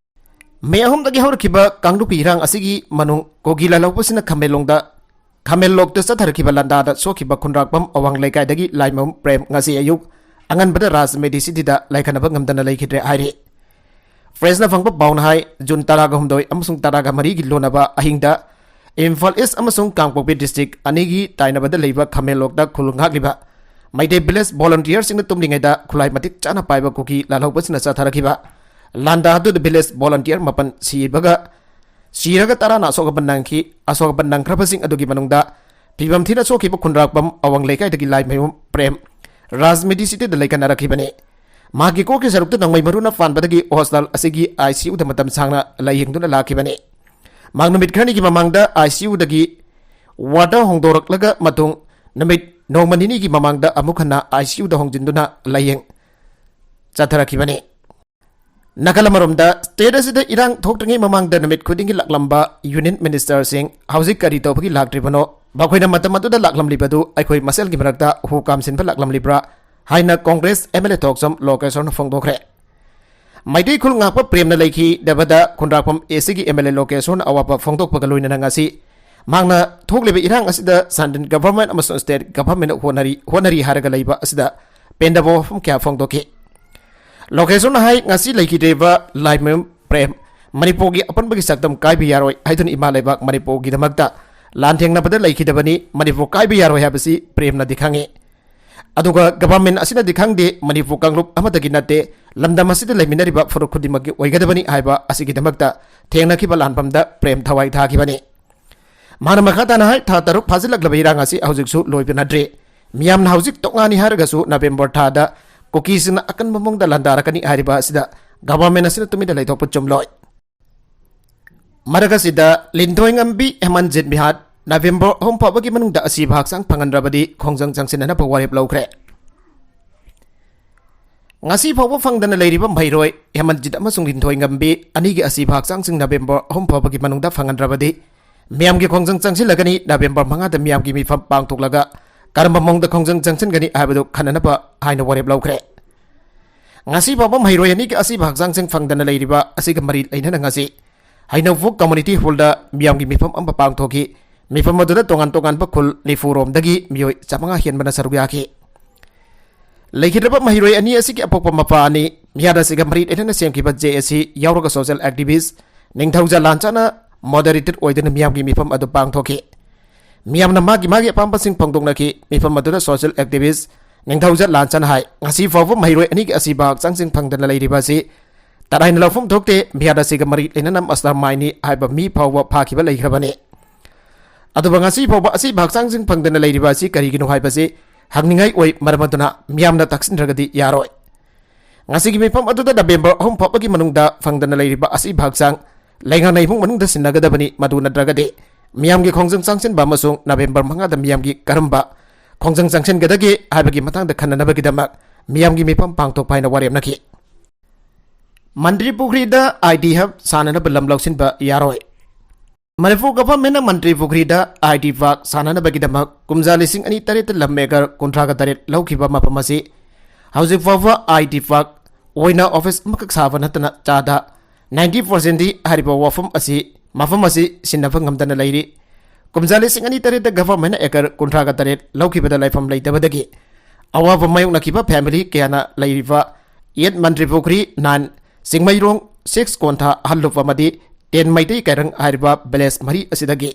ꯃꯦ ꯑꯍꯨꯝꯗꯒꯤ ꯍꯧꯔꯛꯈꯤꯕ ꯀꯥꯡꯂꯨꯞꯀꯤ ꯏꯔꯥꯡ ꯑꯁꯤꯒꯤ ꯃꯅꯨꯡ ꯀꯨꯀꯤ ꯂꯥꯜꯍꯧꯕꯁꯤꯅ ꯈꯥꯃꯦꯟꯂꯣꯡꯗ, ꯈꯥꯃꯦꯟꯂꯣꯛꯇ ꯆꯠꯊꯔꯛꯈꯤꯕ ꯂꯥꯟꯗꯥꯗ ꯁꯣꯛꯈꯤꯕ ꯈꯨꯟꯗ꯭ꯔꯥꯛꯄꯝ ꯑꯋꯥꯡ ꯂꯩꯀꯥꯏꯗꯒꯤ ꯂꯥꯏꯃꯌꯨꯝ ꯄ꯭ꯔꯦꯝ ꯉꯁꯤ ꯑꯌꯨꯛ ꯑꯉꯟꯕꯗ ꯔꯥꯖ ꯃꯦꯗꯤꯁꯤꯇꯤꯗ ꯂꯥꯏꯈꯠꯅꯕ ꯉꯝꯗꯅ ꯂꯩꯈꯤꯗ꯭ꯔꯦ ꯍꯥꯏꯔꯤ꯫ ꯄ꯭ꯔꯦꯁꯅ ꯐꯪꯕ ꯄꯥꯎꯅ ꯍꯥꯏ, ꯖꯨꯟ ꯇꯔꯥꯒ ꯍꯨꯝꯗꯣꯏ ꯑꯃꯁꯨꯡ ꯇꯔꯥꯒ ꯃꯔꯤꯒꯤ ꯂꯣꯟꯅꯕ ꯑꯍꯤꯡꯗ ꯏꯝꯐꯥꯜ ꯏꯁ ꯑꯃꯁꯨꯡ ꯀꯥꯡꯄꯣꯛꯄꯤ ꯗꯤꯁꯇ꯭ꯔꯤꯛ ꯑꯅꯤꯒꯤ ꯇꯥꯏꯅꯕꯗ ꯂꯩꯕ ꯈꯥꯃꯦꯟꯂꯣꯛꯇ ꯈꯨꯜ ꯉꯥꯛꯂꯤꯕ ꯃꯩꯇꯩ ꯚꯤꯂꯦꯖ ꯚꯣꯂꯨꯟꯇꯤꯌꯔꯁꯤꯡꯅ ꯇꯨꯝꯂꯤꯉꯩꯗ ꯈꯨꯠꯂꯥꯏ ꯃꯇꯤꯛ ꯆꯥꯅ ꯄꯥꯏꯕ ꯀꯨꯀꯤ ꯂꯥꯜꯍꯧꯕꯁꯤꯡꯅ ꯆꯠꯊꯔꯛꯈꯤꯕ ꯂꯥꯟꯗꯥ ꯑꯗꯨꯗ ꯚꯤꯂꯦꯖ ꯚꯣꯂꯨꯟꯇꯤꯌꯔ ꯃꯥꯄꯟ ꯁꯤꯕꯒ, ꯁꯤꯔꯒ ꯇꯔꯥꯅ ꯑꯁꯣꯛ ꯑꯄꯟ ꯅꯪꯈꯤ꯫ ꯑꯁꯣꯛ ꯑꯄꯟ ꯅꯪꯈ꯭ꯔꯕꯁꯤꯡ ꯑꯗꯨꯒꯤ ꯃꯅꯨꯡꯗ ꯐꯤꯕꯝ ꯊꯤꯅ ꯁꯣꯛꯈꯤꯕ ꯈꯨꯟꯗ꯭ꯔꯥꯛꯄꯝ ꯑꯋꯥꯡ ꯂꯩꯀꯥꯏꯗꯒꯤ ꯂꯥꯏꯃꯌꯨꯝ ꯄ꯭ꯔꯦꯝ ꯔꯥꯖ ꯃꯦꯗꯤꯁꯤꯇꯤꯗ ꯂꯩꯈꯠꯅꯔꯛꯈꯤꯕꯅꯤ꯫ ꯃꯍꯥꯛꯀꯤ ꯀꯣꯛꯀꯤ ꯁꯔꯨꯛꯇ ꯅꯣꯡꯃꯩ ꯃꯔꯨꯅ ꯄꯥꯟꯕꯗꯒꯤ ꯍꯣꯁꯄꯤꯇꯥꯜ ꯑꯁꯤꯒꯤ ꯑꯥꯏ ꯁꯤ ꯌꯨꯗ ꯃꯇꯝ ꯁꯥꯡꯅ ꯂꯥꯌꯦꯡꯗꯨꯅ ꯂꯥꯛꯈꯤꯕꯅꯤ꯫ ꯃꯍꯥꯛ ꯅꯨꯃꯤꯠ ꯈꯔꯅꯤꯒꯤ ꯃꯃꯥꯡꯗ ꯑꯥꯏ ꯁꯤ ꯌꯨꯗꯒꯤ ꯋꯥꯔꯗ ꯍꯣꯡꯗꯣꯔꯛꯂꯒ ꯃꯇꯨꯡ ꯅꯨꯃꯤꯠ ꯅꯣꯡꯃ ꯅꯤꯅꯤꯒꯤ ꯃꯃꯥꯡꯗ ꯑꯃꯨꯛ ꯍꯟꯅ ꯑꯥꯏ ꯁꯤ ꯌꯨꯗ ꯍꯣꯡꯖꯤꯟꯗꯨꯅ ꯂꯥꯌꯦꯡ ꯆꯠꯊꯔꯛꯈꯤꯕꯅꯤ꯫ ꯅꯥꯀꯜ ꯑꯃꯔꯣꯝꯗ, ꯁ꯭ꯇꯦꯠ ꯑꯁꯤꯗ ꯏꯔꯥꯡ ꯊꯣꯛꯇ꯭ꯔꯤꯉꯩ ꯃꯃꯥꯡꯗ ꯅꯨꯃꯤꯠ ꯈꯨꯗꯤꯡꯒꯤ ꯂꯥꯛꯂꯝꯕ ꯌꯨꯅꯤꯌꯟ ꯃꯤꯅꯤꯁꯇꯔꯁꯤꯡ ꯍꯧꯖꯤꯛ ꯀꯔꯤ ꯇꯧꯕꯒꯤ ꯂꯥꯛꯇ꯭ꯔꯤꯕꯅꯣ? ꯃꯈꯣꯏꯅ ꯃꯇꯝ ꯑꯗꯨꯗ ꯂꯥꯛꯂꯝꯂꯤꯕꯗꯨ ꯑꯩꯈꯣꯏ ꯃꯁꯦꯜꯒꯤ ꯃꯔꯛꯇ ꯍꯨ ꯀꯥꯝꯁꯤꯟꯕ ꯂꯥꯛꯂꯝꯂꯤꯕ꯭ꯔꯥ ꯍꯥꯏꯅ Congress M L A Thokchom ꯂꯣꯀꯦꯁꯣꯔꯅ ꯐꯣꯡꯗꯣꯛꯈ꯭ꯔꯦ꯫ ꯃꯩꯇꯩ ꯈꯨꯜ ꯉꯥꯛꯄ ꯄ꯭ꯔꯦꯝꯅ ꯂꯩꯈꯤꯗꯕꯗ ꯈꯨꯟꯗ꯭ꯔꯥꯛꯄꯝ ꯑꯦ ꯁꯤꯒꯤ ꯑꯦꯝ ꯑꯦꯜ ꯑꯦ ꯂꯣꯀꯦꯁꯣꯔꯅ ꯑꯋꯥꯕ ꯐꯣꯡꯗꯣꯛꯄꯒ ꯂꯣꯏꯅꯅ ꯉꯁꯤ ꯃꯍꯥꯛꯅ ꯊꯣꯛꯂꯤꯕ ꯏꯔꯥꯡ ꯑꯁꯤꯗ ꯁꯦꯟꯇ꯭ꯔꯦꯜ ꯒꯚꯔꯟꯃꯦꯟꯠ ꯑꯃꯁꯨꯡ ꯁ꯭ꯇꯦꯠ ꯒꯚꯔꯟꯃꯦꯟꯠꯅ ꯍꯣꯠꯅꯔꯤ, ꯍꯣꯠꯅꯔꯤ ꯍꯥꯏꯔꯒ ꯂꯩꯕ ꯑꯁꯤꯗ ꯄꯦꯟꯗꯕ ꯋꯥꯐꯝ ꯀꯌꯥ ꯐꯣꯡꯗꯣꯛꯈꯤ꯫ ꯂꯣꯀꯦꯁꯣꯔꯅ ꯍꯥꯏ, ꯉꯁꯤ ꯂꯩꯈꯤꯗ꯭ꯔꯤꯕ ꯂꯥꯏꯃꯌꯨꯝ ꯄ꯭ꯔꯦꯝ ꯃꯅꯤꯄꯨꯔꯒꯤ ꯑꯄꯨꯟꯕꯒꯤ ꯁꯛꯇꯝ ꯀꯥꯏꯕ ꯌꯥꯔꯣꯏ ꯍꯥꯏꯗꯨꯅ ꯏꯃꯥ ꯂꯩꯕꯥꯛ ꯃꯅꯤꯄꯨꯔꯒꯤꯗꯃꯛꯇ ꯂꯥꯟꯊꯦꯡꯅꯕꯗ ꯂꯩꯈꯤꯗꯕꯅꯤ꯫ ꯃꯅꯤꯄꯨꯔ ꯀꯥꯏꯕ ꯌꯥꯔꯣꯏ ꯍꯥꯏꯕꯁꯤ ꯄ꯭ꯔꯦꯝꯅꯗꯤ ꯈꯪꯏ꯫ ꯑꯗꯨꯒ ꯒꯚꯔꯟꯃꯦꯟꯠ ꯑꯁꯤꯅꯗꯤ ꯈꯪꯗꯦ, ꯃꯅꯤꯄꯨꯔ ꯀꯥꯡꯂꯨꯞ ꯑꯃꯠꯇꯒꯤ ꯅꯠꯇꯦ, ꯂꯝꯗꯝ ꯑꯁꯤꯗ ꯂꯩꯃꯤꯟꯅꯔꯤꯕ ꯐꯨꯔꯨꯞ ꯈꯨꯗꯤꯡꯃꯛꯀꯤ ꯑꯣꯏꯒꯗꯕꯅꯤ ꯍꯥꯏꯕ ꯑꯁꯤꯒꯤꯗꯃꯛꯇ ꯊꯦꯡꯅꯈꯤꯕ ꯂꯥꯟꯐꯝꯗ ꯄ꯭ꯔꯦꯝ ꯊꯋꯥꯏ ꯊꯥꯈꯤꯕꯅꯤ꯫ ꯃꯍꯥꯛꯅ ꯃꯈꯥ ꯇꯥꯅ ꯍꯥꯏ, ꯊꯥ ꯇꯔꯨꯛ ꯐꯥꯖꯤꯜꯂꯛꯂꯕ ꯏꯔꯥꯡ ꯑꯁꯤ ꯍꯧꯖꯤꯛꯁꯨ ꯂꯣꯏꯕ ꯅꯠꯇ꯭ꯔꯤ꯫ ꯃꯤꯌꯥꯝꯅ ꯍꯧꯖꯤꯛ ꯇꯣꯛꯉꯥꯅꯤ ꯍꯥꯏꯔꯒꯁꯨ ꯅꯕꯦꯝꯕꯔ ꯊꯥꯗ ꯀꯨꯀꯤꯁꯤꯡꯅ ꯑꯀꯟꯕ ꯃꯑꯣꯡꯗ ꯂꯥꯟꯗꯥꯔꯛꯀꯅꯤ ꯍꯥꯏꯔꯤꯕ ꯑꯁꯤꯗ ꯒꯚꯔꯟꯃꯦꯟꯠ ꯑꯁꯤꯅ ꯇꯨꯃꯤꯟꯅ ꯂꯩꯊꯣꯛꯄ ꯆꯨꯝꯂꯣꯏ꯫ ꯃꯔꯛ ꯑꯁꯤꯗ ꯂꯤꯟꯊꯣꯏꯉꯝꯕꯤ ꯍꯦꯃꯟꯖꯤꯠ ꯃꯤꯍꯥꯠ ꯅꯕꯦꯝꯕꯔ ꯑꯍꯨꯝ ꯐꯥꯎꯕꯒꯤ ꯃꯅꯨꯡꯗ ꯑꯁꯤꯕ ꯍꯛꯆꯥꯡ ꯐꯪꯍꯟꯗ꯭ꯔꯕꯗꯤ ꯈꯣꯡꯖꯪ ꯆꯪꯁꯤꯟꯅꯅꯕ ꯋꯥꯔꯦꯞ ꯂꯧꯈ꯭ꯔꯦ꯫ ꯉꯁꯤ ꯐꯥꯎꯕ ꯐꯪꯗꯅ ꯂꯩꯔꯤꯕ ꯃꯍꯩꯔꯣꯏ ꯍꯦꯃꯟꯖꯤꯠ ꯑꯃꯁꯨꯡ ꯂꯤꯟꯊꯣꯏꯉꯝꯕꯤ ꯑꯅꯤꯒꯤ ꯑꯁꯤꯕ ꯍꯛꯆꯥꯡꯁꯤꯡ ꯅꯕꯦꯝꯕꯔ ꯑꯍꯨꯝ ꯐꯥꯎꯕꯒꯤ ꯃꯅꯨꯡꯗ ꯐꯪꯍꯟꯗ꯭ꯔꯕꯗꯤ ꯃꯤꯌꯥꯝꯒꯤ ꯈꯣꯡꯖꯪ ꯆꯪꯁꯤꯜꯂꯒꯅꯤ꯫ ꯅꯕꯦꯝꯕꯔ ꯃꯉꯥꯗ ꯃꯤꯌꯥꯝꯒꯤ ꯃꯤꯐꯝ ꯄꯥꯡꯊꯣꯛꯂꯒ ꯀꯔꯝꯕ ꯃꯑꯣꯡꯗ ꯈꯣꯡꯖꯪ ꯆꯪꯁꯤꯟꯒꯅꯤ ꯍꯥꯏꯕꯗꯨ ꯈꯟꯅꯅꯕ ꯍꯥꯏꯅ ꯋꯥꯔꯦꯞ ꯂꯧꯈ꯭ꯔꯦ꯫ ꯉꯁꯤ ꯐꯥꯎꯕ ꯃꯍꯩꯔꯣꯏ ꯑꯅꯤꯒꯤ ꯑꯁꯤꯕ ꯍꯛꯆꯥꯡꯁꯤꯡ ꯐꯪꯗꯅ ꯂꯩꯔꯤꯕ ꯑꯁꯤꯒ ꯃꯔꯤ ꯂꯩꯅꯅ ꯉꯁꯤ ꯍꯩꯅꯧꯕꯨꯛ ꯀꯝꯃꯨꯅꯤꯇꯤ ꯍꯣꯜꯗ ꯃꯤꯌꯥꯝꯒꯤ ꯃꯤꯐꯝ ꯑꯃ ꯄꯥꯡꯊꯣꯛꯈꯤ꯫ ꯃꯤꯐꯝ ꯑꯗꯨꯗ ꯇꯣꯉꯥꯟ ꯇꯣꯉꯥꯟꯕ ꯈꯨꯜ ꯅꯤꯐꯨ ꯔꯣꯝꯗꯒꯤ ꯃꯤꯑꯣꯏ ꯆꯥꯃꯉꯥ ꯍꯦꯟꯕꯅ ꯁꯔꯨꯛ ꯌꯥꯈꯤ꯫ ꯂꯩꯈꯤꯗ꯭ꯔꯕ ꯃꯍꯩꯔꯣꯏ ꯑꯅꯤ ꯑꯁꯤꯒꯤ ꯑꯄꯣꯛꯄ ꯃꯄꯥ ꯑꯅꯤ, ꯃꯤꯍꯥꯠ ꯑꯁꯤꯒ ꯃꯔꯤ ꯂꯩꯅꯅ ꯁꯦꯝꯈꯤꯕ ꯖꯦ ꯑꯦ ꯁꯤ ꯌꯥꯎꯔꯒ ꯁꯣꯁꯤꯌꯦꯜ ꯑꯦꯛꯇꯤꯚꯤꯁ꯭ꯠ ꯅꯤꯡꯊꯧꯖꯥ ꯂꯥꯟꯆꯥꯅ ꯃꯣꯗꯔꯦꯇꯔ ꯑꯣꯏꯗꯨꯅ ꯃꯤꯌꯥꯝꯒꯤ ꯃꯤꯐꯝ ꯑꯗꯨ ꯄꯥꯡꯊꯣꯛꯈꯤ꯫ ꯃꯤꯌꯥꯝꯅ ꯃꯥꯒꯤ ꯃꯥꯒꯤ ꯑꯄꯥꯝꯕꯁꯤꯡ ꯐꯣꯡꯗꯣꯛꯅꯈꯤ꯫ ꯃꯤꯐꯝ ꯑꯗꯨꯗ ꯁꯣꯁꯤꯌꯦꯜ ꯑꯦꯛꯇꯤꯚꯤꯁ꯭ꯠ ꯅꯤꯡꯊꯧꯖꯥ ꯂꯥꯟꯆꯥꯅ ꯍꯥꯏ, ꯉꯁꯤ ꯐꯥꯎꯕ ꯃꯍꯩꯔꯣꯏ ꯑꯅꯤꯒꯤ ꯑꯁꯤꯕ ꯍꯛꯆꯥꯡꯁꯤꯡ ꯐꯪꯗꯅ ꯂꯩꯔꯤꯕ ꯑꯁꯤ ꯇꯔꯥꯏꯅ ꯂꯧꯐꯝ ꯊꯣꯛꯇꯦ꯫ ꯃꯤꯍꯥꯠ ꯑꯁꯤꯒ ꯃꯔꯤ ꯂꯩꯅꯅ ꯃꯁꯂꯥ ꯃꯥꯏꯅꯤ ꯍꯥꯏꯕ ꯃꯤ ꯐꯥꯎꯕ ꯐꯥꯈꯤꯕ ꯂꯩꯈ꯭ꯔꯕꯅꯤ꯫ ꯑꯗꯨꯕꯨ ꯉꯁꯤ ꯐꯥꯎꯕ ꯑꯁꯤꯕ ꯍꯛꯆꯥꯡꯁꯤꯡ ꯐꯪꯗꯅ ꯂꯩꯔꯤꯕ ꯑꯁꯤ ꯀꯔꯤꯒꯤꯅꯣ ꯍꯥꯏꯕꯁꯤ ꯍꯪꯅꯤꯡꯉꯥꯏ ꯑꯣꯏ꯫ ꯃꯔꯝ ꯑꯗꯨꯅ ꯃꯤꯌꯥꯝꯅ ꯇꯛꯁꯤꯟꯗ꯭ꯔꯒꯗꯤ ꯌꯥꯔꯣꯏ꯫ ꯉꯁꯤꯒꯤ ꯃꯤꯐꯝ ꯑꯗꯨꯗ ꯅꯕꯦꯝꯕꯔ ꯑꯍꯨꯝ ꯐꯥꯎꯕꯒꯤ ꯃꯅꯨꯡꯗ ꯐꯪꯗꯅ ꯂꯩꯔꯤꯕ ꯑꯁꯤꯕ ꯍꯛꯆꯥꯡ ꯂꯩꯉꯥꯛꯅ ꯏꯃꯨꯡ ꯃꯅꯨꯡꯗ ꯁꯤꯟꯅꯒꯗꯕꯅꯤ꯫ ꯃꯗꯨ ꯅꯠꯇ꯭ꯔꯒꯗꯤ ꯃꯤꯌꯥꯝꯒꯤ ꯈꯣꯡꯖꯪ ꯆꯪꯁꯤꯟꯕ ꯑꯃꯁꯨꯡ ꯅꯕꯦꯝꯕꯔ ꯃꯉꯥꯗ ꯃꯤꯌꯥꯝꯒꯤ ꯀꯔꯝꯕ ꯈꯣꯡꯖꯪ ꯆꯪꯁꯤꯟꯒꯗꯒꯦ ꯍꯥꯏꯕꯒꯤ ꯃꯇꯥꯡꯗ ꯈꯟꯅꯅꯕꯒꯤꯗꯃꯛ ꯃꯤꯌꯥꯝꯒꯤ ꯃꯤꯐꯝ ꯄꯥꯡꯊꯣꯛꯄ ꯍꯥꯏꯅ ꯋꯥꯔꯦꯞꯅꯈꯤ꯫ ꯃꯟꯇ꯭ꯔꯤ ꯄꯨꯈ꯭ꯔꯤꯗ ꯑꯥꯏ ꯇꯤ ꯍꯕ ꯁꯥꯟꯅꯅꯕ ꯂꯝ ꯂꯧꯁꯤꯟꯕ ꯌꯥꯔꯣꯏ꯫ ꯃꯅꯤꯄꯨꯔ ꯒꯚꯔꯟꯃꯦꯟꯠꯅ ꯃꯟꯇ꯭ꯔꯤ ꯄꯨꯈ꯭ꯔꯤꯗ ꯑꯥꯏ ꯇꯤ ꯄꯥꯔꯛ ꯁꯥꯟꯅꯅꯕꯒꯤꯗꯃꯛ ꯀꯨꯝꯖꯥ ꯂꯤꯁꯤꯡ ꯑꯅꯤ ꯇꯔꯦꯠꯇ ꯂꯝ ꯑꯦꯀꯔ ꯀꯨꯟꯊ꯭ꯔꯥꯒ ꯇꯔꯦꯠ ꯂꯧꯈꯤꯕ ꯃꯐꯝ ꯑꯁꯤ ꯍꯧꯖꯤꯛ ꯐꯥꯎꯕ ꯑꯥꯏ ꯇꯤ ꯄꯥꯔꯛ ꯑꯣꯏꯅ ꯑꯣꯐꯤꯁ ꯑꯃꯈꯛ ꯁꯥꯕ ꯅꯠꯇꯅ ꯆꯥꯗ ꯅꯥꯏꯟꯇꯤ ꯄꯥꯔꯁꯦꯟꯠꯇꯤ ꯍꯥꯏꯔꯤꯕ ꯋꯥꯐꯝ ꯑꯁꯤ, ꯃꯐꯝ ꯑꯁꯤ ꯁꯤꯟꯅꯕ ꯉꯝꯗꯅ ꯂꯩꯔꯤ꯫ ꯀꯨꯝꯖꯥ ꯂꯤꯁꯤꯡ ꯑꯅꯤ ꯇꯔꯦꯠꯇ ꯒꯚꯔꯟꯃꯦꯟꯠꯅ ꯑꯦꯀꯔ ꯀꯨꯟꯊ꯭ꯔꯥꯒ ꯇꯔꯦꯠ ꯂꯧꯈꯤꯕꯗ ꯂꯩꯐꯝ ꯂꯩꯇꯕꯗꯒꯤ ꯑꯋꯥꯕ ꯃꯥꯌꯣꯛꯅꯈꯤꯕ ꯐꯦꯃꯤꯂꯤ ꯀꯌꯥꯅ ꯂꯩꯔꯤꯕ ꯑꯦꯠ ꯃꯟꯇ꯭ꯔꯤ ꯄꯨꯈ꯭ꯔꯤ, ꯅꯥꯏꯟ ꯆꯤꯡꯃꯩꯔꯣꯡ, ꯁꯤꯛꯁ ꯀꯣꯟꯊꯥ ꯍꯜꯂꯨꯞ ꯑꯃꯗꯤ ꯇꯦꯟ ꯃꯩꯇꯩ ꯀꯩꯔꯪ ꯍꯥꯏꯔꯤꯕ ꯚꯤꯂꯦꯖ ꯃꯔꯤ ꯑꯁꯤꯗꯒꯤ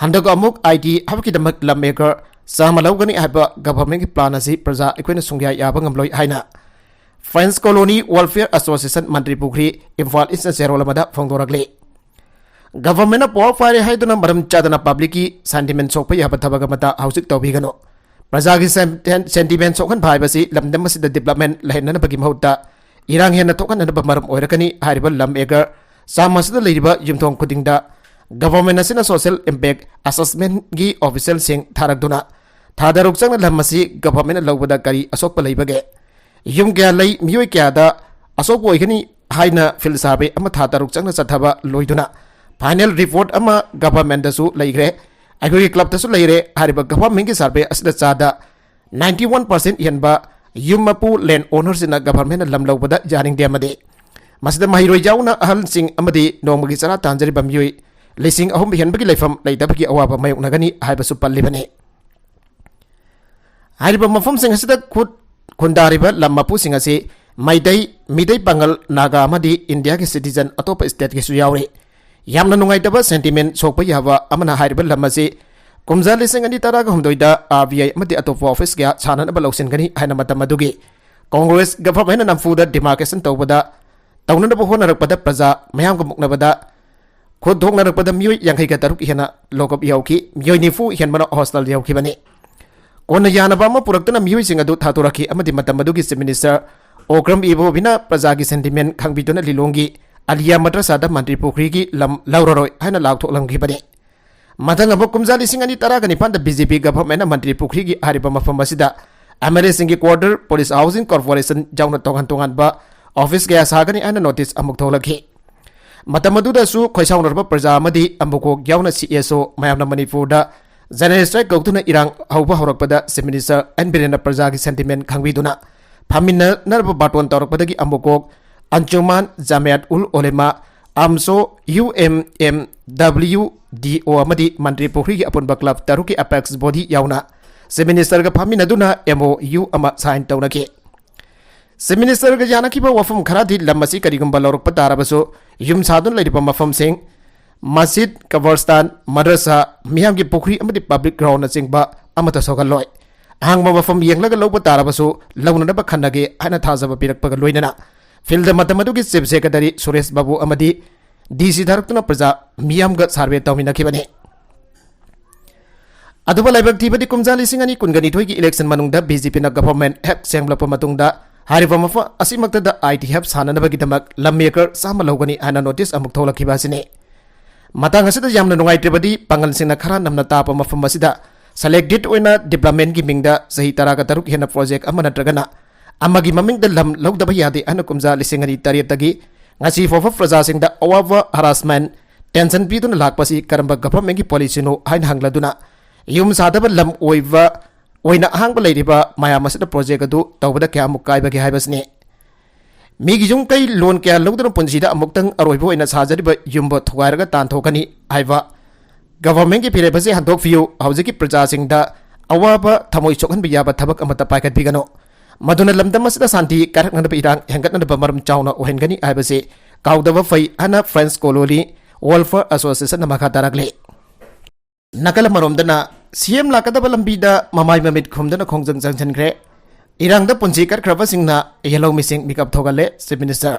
ꯍꯟꯗꯛ ꯑꯃꯨꯛ ꯑꯥꯏ ꯇꯤ ꯍꯕꯀꯤꯗꯃꯛ ꯂꯝ ꯑꯦꯀꯔ ꯆꯥꯝꯃ ꯂꯧꯒꯅꯤ ꯍꯥꯏꯕ ꯒꯚꯔꯟꯃꯦꯟꯠꯀꯤ ꯄ꯭ꯂꯥꯟ ꯑꯁꯤ ꯄ꯭ꯔꯖꯥ ꯑꯩꯈꯣꯏꯅ ꯁꯨꯡꯌꯥ ꯌꯥꯕ ꯉꯝꯂꯣꯏ ꯍꯥꯏꯅ French Colony Welfare Association ꯃꯟꯇ꯭ꯔꯤ ꯄꯨꯈ꯭ꯔꯤ, ꯏꯝꯐꯥꯜ ꯏꯁꯅ ꯆꯦꯔꯣꯜ ꯑꯃꯗ ꯐꯣꯡꯗꯣꯔꯛꯂꯤ꯫ ꯒꯚꯔꯟꯃꯦꯟꯠꯅ ꯄꯋꯥꯔ ꯄꯥꯏꯔꯦ ꯍꯥꯏꯗꯨꯅ ꯃꯔꯝ ꯆꯥꯗꯅ ꯄꯕ꯭ꯂꯤꯛꯀꯤ ꯁꯦꯟꯇꯤꯃꯦꯟꯠ ꯁꯣꯛꯄ ꯌꯥꯕ ꯊꯕꯛ ꯑꯃꯠꯇ ꯍꯧꯖꯤꯛ ꯇꯧꯕꯤꯒꯅꯨ꯫ ꯄ꯭ꯔꯖꯥꯒꯤ ꯁꯦꯟ-, ꯁꯦꯟꯇꯤꯃꯦꯟꯠ ꯁꯣꯛꯍꯟꯕ ꯍꯥꯏꯕꯁꯤ ꯂꯝꯗꯝ ꯑꯁꯤꯗ ꯗꯤꯕ꯭ꯂꯞꯃꯦꯟꯠ ꯂꯩꯍꯟꯅꯕꯒꯤ ꯃꯍꯨꯠꯇ ꯏꯔꯥꯡ ꯍꯦꯟꯅ ꯊꯣꯛꯍꯟꯅꯕ ꯃꯔꯝ ꯑꯣꯏꯔꯛꯀꯅꯤ꯫ ꯍꯥꯏꯔꯤꯕ ꯂꯝ ꯑꯦꯀꯔ ꯆꯥꯝꯃ ꯑꯁꯤꯗ ꯂꯩꯔꯤꯕ ꯌꯨꯝꯊꯣꯡ ꯈꯨꯗꯤꯡꯗ ꯒꯚꯔꯟꯃꯦꯟꯠ ꯑꯁꯤꯅ social impact assessment ꯒꯤ ꯑꯣꯐꯤꯁꯤꯌꯦꯜꯁꯤꯡ ꯊꯥꯔꯛꯇꯨꯅ ꯊꯥ ꯇꯔꯨꯛ ꯆꯪꯅ ꯂꯝ ꯑꯁꯤ ꯒꯚꯔꯟꯃꯦꯟꯠꯅ ꯂꯧꯕꯗ ꯀꯔꯤ ꯑꯁꯣꯛꯄ ꯂꯩꯕꯒꯦ? ꯌꯨꯝ ꯀꯌꯥ ꯂꯩ, ꯃꯤꯑꯣꯏ ꯀꯌꯥꯗ ꯑꯁꯣꯛꯄ ꯑꯣꯏꯒꯅꯤ ꯍꯥꯏꯅ ꯐꯤꯜ ꯁꯔꯚꯦ ꯑꯃ ꯊꯥ ꯇꯔꯨꯛ ꯆꯪꯅ ꯆꯠꯊꯕ ꯂꯣꯏꯗꯨꯅ ꯐꯥꯏꯅꯦꯜ ꯔꯤꯄꯣꯔꯠ ꯑꯃ ꯒꯚꯔꯟꯃꯦꯟꯠꯇꯁꯨ ꯂꯩꯈ꯭ꯔꯦ, ꯑꯩꯈꯣꯏꯒꯤ ꯀ꯭ꯂꯕꯇꯁꯨ ꯂꯩꯔꯦ꯫ ꯍꯥꯏꯔꯤꯕ ꯒꯚꯔꯟꯃꯦꯟꯠꯀꯤ ꯁꯔꯚꯦ ꯑꯁꯤꯗ ꯆꯥꯗ ninety one percent ꯍꯦꯟꯕ ꯌꯨꯝ ꯃꯄꯨ, ꯂꯦꯟ ꯑꯣꯅꯔꯁꯤꯡꯅ ꯒꯚꯔꯟꯃꯦꯟꯠꯅ ꯂꯝ ꯂꯧꯕꯗ ꯌꯥꯅꯤꯡꯗꯦ ꯑꯃꯗꯤ ꯃꯁꯤꯗ ꯃꯍꯩꯔꯣꯏ ꯌꯥꯎꯅ ꯑꯍꯜꯁꯤꯡ ꯑꯃꯗꯤ ꯅꯣꯡꯃꯒꯤ ꯆꯔꯥ ꯇꯥꯟꯖꯔꯤꯕ ꯃꯤꯑꯣꯏ ꯂꯤꯁꯤꯡ ꯑꯍꯨꯝ ꯍꯦꯟꯕꯒꯤ ꯂꯩꯐꯝ ꯂꯩꯇꯕꯒꯤ ꯑꯋꯥꯕ ꯃꯥꯌꯣꯛꯅꯒꯅꯤ ꯍꯥꯏꯕꯁꯨ ꯄꯜꯂꯤꯕꯅꯤ꯫ ꯍꯥꯏꯔꯤꯕ ꯃꯐꯝꯁꯤꯡ ꯑꯁꯤꯗ ꯈꯨꯠ ꯈꯨꯟꯗꯥꯔꯤꯕ ꯂꯝ ꯃꯄꯨꯁꯤꯡ ꯑꯁꯤ ꯃꯩꯇꯩ, ꯃꯤꯇꯩ ꯄꯥꯉꯜ, ꯅꯥꯒꯥ ꯑꯃꯗꯤ ꯏꯟꯗꯤꯌꯥꯒꯤ ꯁꯤꯇꯤꯖꯟ ꯑꯇꯣꯞꯄ ꯁ꯭ꯇꯦꯠꯀꯤꯁꯨ ꯌꯥꯎꯔꯤ꯫ ꯌꯥꯝꯅ ꯅꯨꯡꯉꯥꯏꯇꯕ ꯁꯦꯟꯇꯤꯃꯦꯟ ꯁꯣꯛꯄ ꯌꯥꯕ ꯑꯃꯅ ꯍꯥꯏꯔꯤꯕ ꯂꯝ ꯑꯁꯤ ꯀꯨꯝꯖꯥ ꯂꯤꯁꯤꯡ ꯑꯅꯤ ꯇꯔꯥꯒ ꯍꯨꯝꯗꯣꯏꯗ ꯑꯥꯔ ꯕꯤ ꯑꯥꯏ ꯑꯃꯗꯤ ꯑꯇꯣꯞꯄ ꯑꯣꯐꯤꯁ ꯀꯌꯥ ꯁꯥꯟꯅꯅꯕ ꯂꯧꯁꯤꯟꯒꯅꯤ ꯍꯥꯏꯅ ꯃꯇꯝ ꯑꯗꯨꯒꯤ ꯀꯣꯡꯒ꯭ꯔꯦꯁ ꯒꯚꯔꯟꯃꯦꯟꯠꯅ ꯅꯝꯐꯨꯗ ꯗꯤꯃꯥꯔꯀꯦꯁꯟ ꯇꯧꯕꯗ, ꯇꯧꯅꯅꯕ ꯍꯣꯠꯅꯔꯛꯄꯗ ꯄ꯭ꯔꯖꯥ ꯃꯌꯥꯝꯒ ꯃꯨꯛꯅꯕꯗ ꯈꯨꯠ ꯊꯣꯛꯅꯔꯛꯄꯗ ꯃꯤꯑꯣꯏ ꯌꯥꯡꯈꯩꯒ ꯇꯔꯨꯛ ꯍꯦꯟꯅ ꯂꯣꯛꯑꯞ ꯌꯥꯎꯈꯤ, ꯃꯤꯑꯣꯏ ꯅꯤꯐꯨ ꯍꯦꯟꯕꯅ ꯍꯣꯁꯇꯦꯜ ꯌꯧꯈꯤꯕꯅꯤ꯫ ꯀꯣꯟꯅ ꯌꯥꯅꯕ ꯑꯃ ꯄꯨꯔꯛꯇꯨꯅ ꯃꯤꯑꯣꯏꯁꯤꯡ ꯑꯗꯨ ꯊꯥꯗꯣꯔꯛꯈꯤ ꯑꯃꯗꯤ ꯃꯇꯝ ꯑꯗꯨꯒꯤ ꯆꯤꯐ ꯃꯤꯅꯤꯁꯇꯔ ꯑꯣꯀ꯭ꯔꯝ ꯏꯕꯣꯕꯤꯅ ꯄ꯭ꯔꯖꯥꯒꯤ ꯁꯦꯟꯇꯤꯃꯦꯟ ꯈꯪꯕꯤꯗꯨꯅ ꯂꯤꯂꯣꯡꯒꯤ ꯑꯂꯤꯌꯥ ꯃꯗ꯭ꯔꯁꯥꯗ ꯃꯟꯇ꯭ꯔꯤ ꯄꯨꯈ꯭ꯔꯤꯒꯤ ꯂꯝ ꯂꯧꯔꯔꯣꯏ ꯍꯥꯏꯅ ꯂꯥꯎꯊꯣꯛꯂꯝꯈꯤꯕꯅꯤ꯫ ꯃꯊꯪ ꯑꯃꯨꯛ ꯀꯨꯝꯖꯥ ꯂꯤꯁꯤꯡ ꯑꯅꯤ ꯇꯔꯥꯒ ꯅꯤꯄꯥꯟꯗ ꯕꯤ ꯖꯦ ꯄꯤ ꯒꯚꯔꯟꯃꯦꯟꯠꯅ ꯃꯟꯇ꯭ꯔꯤ ꯄꯨꯈ꯭ꯔꯤꯒꯤ ꯍꯥꯏꯔꯤꯕ ꯃꯐꯝ ꯑꯁꯤꯗ ꯑꯦꯝ ꯑꯦꯜ ꯑꯦꯁꯤꯡꯒꯤ ꯀ꯭ꯋꯥꯔꯇꯔ, ꯄꯨꯂꯤꯁ ꯍꯥꯎꯁꯤꯡ ꯀꯣꯔꯄꯣꯔꯦꯁꯟ ꯌꯥꯎꯅ ꯇꯣꯉꯥꯟ ꯇꯣꯉꯥꯟꯕ ꯑꯣꯐꯤꯁ ꯀꯌꯥ ꯁꯥꯒꯅꯤ ꯍꯥꯏꯅ ꯅꯣꯇꯤꯁ ꯑꯃꯨꯛ ꯊꯣꯛꯂꯛꯈꯤ꯫ ꯃꯇꯝ ꯑꯗꯨꯗꯁꯨ ꯈꯣꯏꯁꯥꯎꯅꯔꯕ ꯄ꯭ꯔꯖꯥ ꯑꯃꯗꯤ ꯑꯝꯕꯨꯀꯣꯛ ꯌꯥꯎꯅ ꯁꯤ ꯑꯦꯁ ꯑꯣ ꯃꯌꯥꯝꯅ ꯃꯅꯤꯄꯨꯔꯗ ꯖꯦꯅꯔꯦꯜ ꯁ꯭ꯇ꯭ꯔꯥꯏꯛ ꯀꯧꯗꯨꯅ ꯏꯔꯥꯡ ꯍꯧꯕ ꯍꯧꯔꯛꯄꯗ ꯆꯤꯐ ꯃꯤꯅꯤꯁꯇꯔ ꯑꯦꯟ ꯕꯤꯔꯦꯟꯅ ꯄ꯭ꯔꯖꯥꯒꯤ ꯁꯦꯟꯇꯤꯃꯦꯟ ꯈꯪꯕꯤꯗꯨꯅ ꯐꯝꯃꯤꯟꯅꯅꯕ ꯕꯥꯇꯣꯟ ꯇꯧꯔꯛꯄꯗꯒꯤ ꯑꯝꯕꯨꯀꯣꯛ, Anjuman Jamiat ul Ulema, AMSO, U M M W D O ꯑꯃꯗꯤ ꯃꯟꯇ꯭ꯔꯤ ꯄꯨꯈ꯭ꯔꯤꯒꯤ ꯑꯄꯨꯟꯕ ꯀ꯭ꯂꯕ ꯇꯔꯨꯛꯀꯤ ꯑꯦꯄꯦꯛꯁ ꯕꯣꯗꯤ ꯌꯥꯎꯅ ꯆꯤꯐ ꯃꯤꯅꯤꯁꯇꯔꯒ ꯐꯝꯃꯤꯟꯅꯗꯨꯅ ꯑꯦꯝ ꯑꯣ ꯌꯨ ꯑꯃ ꯁꯥꯏꯟ ꯇꯧꯅꯈꯤ꯫ ꯆꯤꯐ ꯃꯤꯅꯤꯁꯇꯔꯒ ꯌꯥꯅꯈꯤꯕ ꯋꯥꯐꯝ ꯈꯔꯗꯤ ꯂꯝ ꯑꯁꯤ ꯀꯔꯤꯒꯨꯝꯕ ꯂꯧꯔꯛꯄ ꯇꯥꯔꯕꯁꯨ ꯌꯨꯝ ꯁꯥꯗꯨꯅ ꯂꯩꯔꯤꯕ ꯃꯐꯝꯁꯤꯡ, ꯃꯁꯖꯤꯗ, ꯀꯕꯔꯁꯇꯥꯟ, ꯃꯗ꯭ꯔꯁꯥ, ꯃꯤꯌꯥꯝꯒꯤ ꯄꯨꯈ꯭ꯔꯤ ꯑꯃꯗꯤ ꯄꯕ꯭ꯂꯤꯛ ꯒ꯭ꯔꯥꯎꯟꯅꯆꯤꯡꯕ ꯑꯃꯠꯇ ꯁꯣꯛꯍꯜꯂꯣꯏ꯫ ꯑꯍꯥꯡꯕ ꯃꯐꯝ ꯌꯦꯡꯂꯒ ꯂꯧꯕ ꯇꯥꯔꯕꯁꯨ ꯂꯧꯅꯅꯕ ꯈꯟꯅꯒꯦ ꯍꯥꯏꯅ ꯊꯥꯖꯕ ꯄꯤꯔꯛꯄꯒ ꯂꯣꯏꯅꯅ field ꯃꯇꯝ ꯑꯗꯨꯒꯤ chief secretary ꯁꯨꯔꯦꯁ ꯕꯥꯕꯨ ꯑꯃꯗꯤ D C ꯊꯥꯔꯛꯇꯨꯅ ꯄ꯭ꯔꯖꯥ ꯃꯤꯌꯥꯝꯒ survey ꯇꯧꯃꯤꯟꯅꯈꯤꯕꯅꯤ꯫ ꯑꯗꯨꯕꯨ ꯂꯥꯏꯕꯛ ꯊꯤꯕꯗꯤ ꯀꯨꯝꯖꯥ ꯂꯤꯁꯤꯡ ꯑꯅꯤ ꯀꯨꯟꯒ ꯅꯤꯊꯣꯏꯒꯤ election ꯃꯅꯨꯡꯗ B J Pꯅ government ꯍꯦꯛ ꯁꯦꯝꯂꯛꯄ ꯃꯇꯨꯡꯗ ꯍꯥꯏꯔꯤꯕ ꯃꯐꯝ ꯑꯁꯤꯃꯛꯇꯗ I T hub ꯁꯥꯅꯅꯕꯒꯤꯗꯃꯛ ꯂꯝ acre ꯆꯥꯝꯃ ꯂꯧꯒꯅꯤ ꯍꯥꯏꯅ notice ꯑꯃꯨꯛ ꯊꯣꯛꯂꯛꯈꯤꯕ ꯑꯁꯤꯅꯤ꯫ ꯃꯇꯥꯡ ꯑꯁꯤꯗ ꯌꯥꯝꯅ ꯅꯨꯡꯉꯥꯏꯇ꯭ꯔꯕꯗꯤ ꯄꯥꯡꯒꯜꯁꯤꯡꯅ ꯈꯔ ꯅꯝꯅ ꯇꯥꯕ ꯃꯐꯝ ꯑꯁꯤꯗ selected ꯑꯣꯏꯅ developmentꯀꯤ ꯃꯤꯡꯗ ꯆꯍꯤ ꯇꯔꯥꯒ ꯇꯔꯨꯛ ꯍꯦꯟꯅ project ꯑꯃ ꯅꯠꯇ꯭ꯔꯒꯅ ꯑꯃꯒꯤ ꯃꯃꯤꯡꯗ ꯂꯝ ꯂꯧꯗꯕ ꯌꯥꯗꯦ ꯍꯥꯏꯅ ꯀꯨꯝꯖꯥ ꯂꯤꯁꯤꯡ ꯑꯅꯤ ꯇꯔꯦꯠꯇꯒꯤ ꯉꯁꯤ ꯐꯥꯎꯕ ꯄ꯭ꯔꯖꯥꯁꯤꯡꯗ ꯑꯋꯥꯕ, harassment, tension ꯄꯤꯗꯨꯅ ꯂꯥꯛꯄꯁꯤ ꯀꯔꯝꯕ governmentꯀꯤ policyꯅꯣ ꯍꯥꯏꯅ ꯍꯪꯂꯗꯨꯅ ꯌꯨꯝ ꯁꯥꯗꯕ ꯂꯝ ꯑꯣꯏꯕ ꯑꯣꯏꯅ ꯑꯍꯥꯡꯕ ꯂꯩꯔꯤꯕ ꯃꯌꯥꯝ ꯑꯁꯤꯗ project ꯑꯗꯨ ꯇꯧꯕꯗ ꯀꯌꯥꯃꯨꯛ ꯀꯥꯏꯕꯒꯦ ꯍꯥꯏꯕꯁꯤꯅꯤ꯫ ꯃꯤꯒꯤ ꯌꯨꯝ ꯀꯩ loan ꯀꯌꯥ ꯂꯧꯗꯨꯅ ꯄꯨꯟꯁꯤꯗ ꯑꯃꯨꯛꯇꯪ ꯑꯔꯣꯏꯕ ꯑꯣꯏꯅ ꯁꯥꯖꯔꯤꯕ ꯌꯨꯝꯕꯨ ꯊꯨꯒꯥꯏꯔꯒ ꯇꯥꯟꯊꯣꯛꯀꯅꯤ ꯍꯥꯏꯕ governmentꯀꯤ ꯐꯤꯔꯦꯞ ꯑꯁꯤ ꯍꯟꯗꯣꯛꯄꯤꯌꯨ꯫ ꯍꯧꯖꯤꯛꯀꯤ ꯄ꯭ꯔꯖꯥꯁꯤꯡꯗ ꯑꯋꯥꯕ ꯊꯃꯣꯏ ꯁꯣꯛꯍꯟꯕ ꯌꯥꯕ ꯊꯕꯛ ꯑꯃꯠꯇ ꯄꯥꯏꯈꯠꯄꯤꯒꯅꯨ꯫ ꯃꯗꯨꯅ ꯂꯝꯗꯝ ꯑꯁꯤꯗ ꯁꯥꯟꯇꯤ ꯀꯥꯏꯔꯛꯅꯅꯕ ꯏꯔꯥꯡ ꯍꯦꯟꯒꯠꯅꯅꯕ ꯃꯔꯝ ꯆꯥꯎꯅ ꯑꯣꯏꯍꯟꯒꯅꯤ ꯍꯥꯏꯕꯁꯤ ꯀꯥꯎꯗꯕ ꯐꯩ ꯍꯥꯏꯅ French Colony Welfare Associationꯅ ꯃꯈꯥ ꯇꯥꯔꯛꯂꯤ꯫ ꯅꯥꯀꯜ ꯑꯃꯔꯣꯝꯗꯅ C M ꯂꯥꯛꯀꯗꯕ ꯂꯝꯕꯤꯗ ꯃꯃꯥꯏ ꯃꯃꯤꯠ ꯈꯨꯝꯗꯨꯅ ꯈꯣꯡꯖꯪ ꯆꯪꯁꯤꯟꯈ꯭ꯔꯦ꯫ ꯏꯔꯥꯡꯗ ꯄꯨꯟꯁꯤ ꯀꯠꯈ꯭ꯔꯕꯁꯤꯡꯅ ꯌꯦꯜꯍꯧꯃꯤꯁꯤꯡ ꯃꯤꯀꯞ ꯊꯣꯛꯍꯜꯂꯦ Chief Minister꯫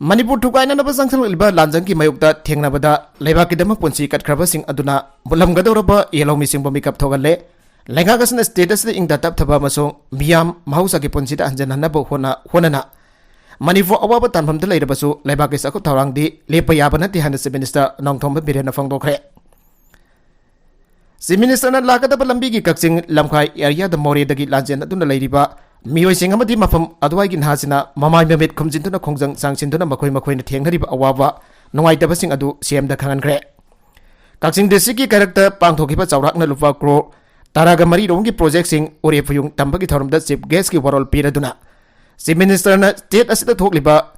ꯃꯅꯤꯄꯨꯔ ꯊꯨꯒꯥꯏꯅꯅꯕ ꯆꯪꯁꯤꯜꯂꯛꯂꯤꯕ ꯂꯥꯟꯖꯪꯒꯤ ꯃꯥꯌꯣꯛꯇ ꯊꯦꯡꯅꯕꯗ ꯂꯩꯕꯥꯛꯀꯤꯗꯃꯛ ꯄꯨꯟꯁꯤ ꯀꯠꯈ꯭ꯔꯕꯁꯤꯡ ꯑꯗꯨꯅ ꯃꯨꯠꯂꯝꯒꯗꯧꯔꯕ ꯌꯦꯜꯍꯧꯃꯤꯁꯤꯡꯕꯨ ꯃꯤꯀꯞ ꯊꯣꯛꯍꯜꯂꯦ꯫ ꯂꯩꯉꯥꯛ ꯑꯁꯤꯅ state ꯑꯁꯤꯗ ꯏꯪꯗ ꯇꯞꯊꯕ ꯑꯃꯁꯨꯡ ꯃꯤꯌꯥꯝ ꯃꯍꯧꯁꯥꯒꯤ ꯄꯨꯟꯁꯤꯗ ꯍꯟꯖꯤꯟꯍꯟꯅꯕ ꯍꯣꯠꯅ-, ꯍꯣꯠꯅꯅ ꯃꯅꯤꯄꯨꯔ ꯑꯋꯥꯕ ꯇꯥꯟꯐꯝꯗ ꯂꯩꯔꯕꯁꯨ ꯂꯩꯕꯥꯛꯀꯤ ꯆꯥꯎꯈꯠ ꯊꯧꯔꯥꯡꯗꯤ ꯂꯦꯞꯄ ꯌꯥꯕ ꯅꯠꯇꯦ ꯍꯥꯏꯅ Chief Minister ꯅꯣꯡꯊꯣꯝꯕꯝ ꯕꯤꯔꯦꯟꯅ ꯐꯣꯡꯗꯣꯛꯈ꯭ꯔꯦ꯫ Chief Ministerꯅ ꯂꯥꯛꯀꯗꯕ ꯂꯝꯕꯤꯒꯤ ꯀꯛꯆꯤꯡ ꯂꯝꯈꯥꯏ areaꯗ ꯃꯣꯔꯦꯗꯒꯤ ꯂꯥꯟꯖꯦꯟ ꯑꯗꯨꯅ ꯂꯩꯔꯤꯕ ꯃꯤꯑꯣꯏꯁꯤꯡ ꯑꯃꯗꯤ ꯃꯐꯝ ꯑꯗꯨꯋꯥꯏꯒꯤ ꯅꯍꯥꯁꯤꯡꯅ ꯃꯃꯥꯏ ꯃꯃꯤꯠ ꯈꯨꯝꯖꯤꯟꯗꯨꯅ ꯈꯣꯡꯖꯪ ꯆꯪꯁꯤꯟꯗꯨꯅ ꯃꯈꯣꯏ ꯃꯈꯣꯏꯅ ꯊꯦꯡꯅꯔꯤꯕ ꯑꯋꯥꯕ ꯅꯨꯡꯉꯥꯏꯇꯕꯁꯤꯡ ꯑꯗꯨ C Mꯗ ꯈꯪꯍꯟꯈ꯭ꯔꯦ꯫ ꯀꯛꯆꯤꯡ districtꯀꯤ ꯀꯩꯔꯛꯇ ꯄꯥꯡꯊꯣꯛꯈꯤꯕ ꯆꯥꯎꯔꯥꯛꯅ ꯂꯨꯄꯥ crore ꯇꯔꯥꯒ ꯃꯔꯤ ꯔꯣꯝꯒꯤ projectꯁꯤꯡ ꯎꯔꯦꯞ ꯐꯨꯌꯨꯡ ꯇꯝꯕꯒꯤ ꯊꯧꯔꯝꯗ Chief Guestꯀꯤ ꯋꯥꯔꯣꯜ ꯄꯤꯔꯗꯨꯅ Chief Ministerꯅ state ꯑꯁꯤꯗ ꯊꯣꯛꯂꯤꯕ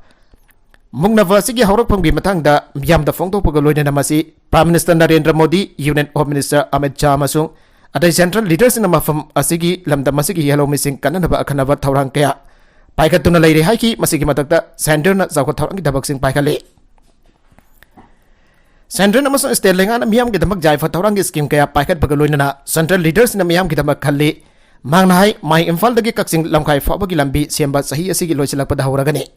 ꯃꯨꯛꯅꯕ ꯑꯁꯤꯒꯤ ꯍꯧꯔꯛꯐꯝꯒꯤ ꯃꯇꯥꯡꯗ ꯃꯤꯌꯥꯝꯗ ꯐꯣꯡꯗꯣꯛꯄꯒ ꯂꯣꯏꯅꯅ ꯃꯁꯤ Prime Minister Narendra Modi, Union Home Minister Amit Shah ꯑꯃꯁꯨꯡ ꯑꯇꯩ central leaderꯁꯤꯡꯅ ꯃꯐꯝ ꯑꯁꯤꯒꯤ ꯂꯝꯗꯝ ꯑꯁꯤꯒꯤ ꯌꯦꯜꯍꯧꯃꯤꯁꯤꯡ ꯀꯟꯅꯅꯕ ꯑꯈꯟꯅꯕ ꯊꯧꯔꯥꯡ ꯀꯌꯥ ꯄꯥꯏꯈꯠꯇꯨꯅ ꯂꯩꯔꯦ ꯍꯥꯏꯈꯤ꯫ ꯃꯁꯤꯒꯤ ꯃꯊꯛꯇ centreꯅ ꯆꯥꯎꯈꯠ ꯊꯧꯔꯥꯡꯒꯤ ꯊꯕꯛꯁꯤꯡ ꯄꯥꯏꯈꯠꯂꯤ꯫ Central ꯑꯃꯁꯨꯡ state ꯂꯩꯉꯥꯛꯅ ꯃꯤꯌꯥꯝꯒꯤꯗꯃꯛ ꯌꯥꯏꯐ ꯊꯧꯔꯥꯡꯒꯤ scheme ꯀꯌꯥ ꯄꯥꯏꯈꯠꯄꯒ ꯂꯣꯏꯅꯅ central leaderꯁꯤꯡꯅ ꯃꯤꯌꯥꯝꯒꯤꯗꯃꯛ ꯈꯜꯂꯤ꯫ ꯃꯍꯥꯛꯅ ꯍꯥꯏ, ꯃꯥꯏ ꯏꯝꯐꯥꯜꯗꯒꯤ ꯀꯛꯆꯤꯡ ꯂꯝꯈꯥꯏ ꯐꯥꯎꯕꯒꯤ ꯂꯝꯕꯤ ꯁꯦꯝꯕ ꯆꯍꯤ ꯑꯁꯤꯒꯤ ꯂꯣꯏꯁꯤꯜꯂꯛꯄꯗ ꯍꯧꯔꯒꯅꯤ꯫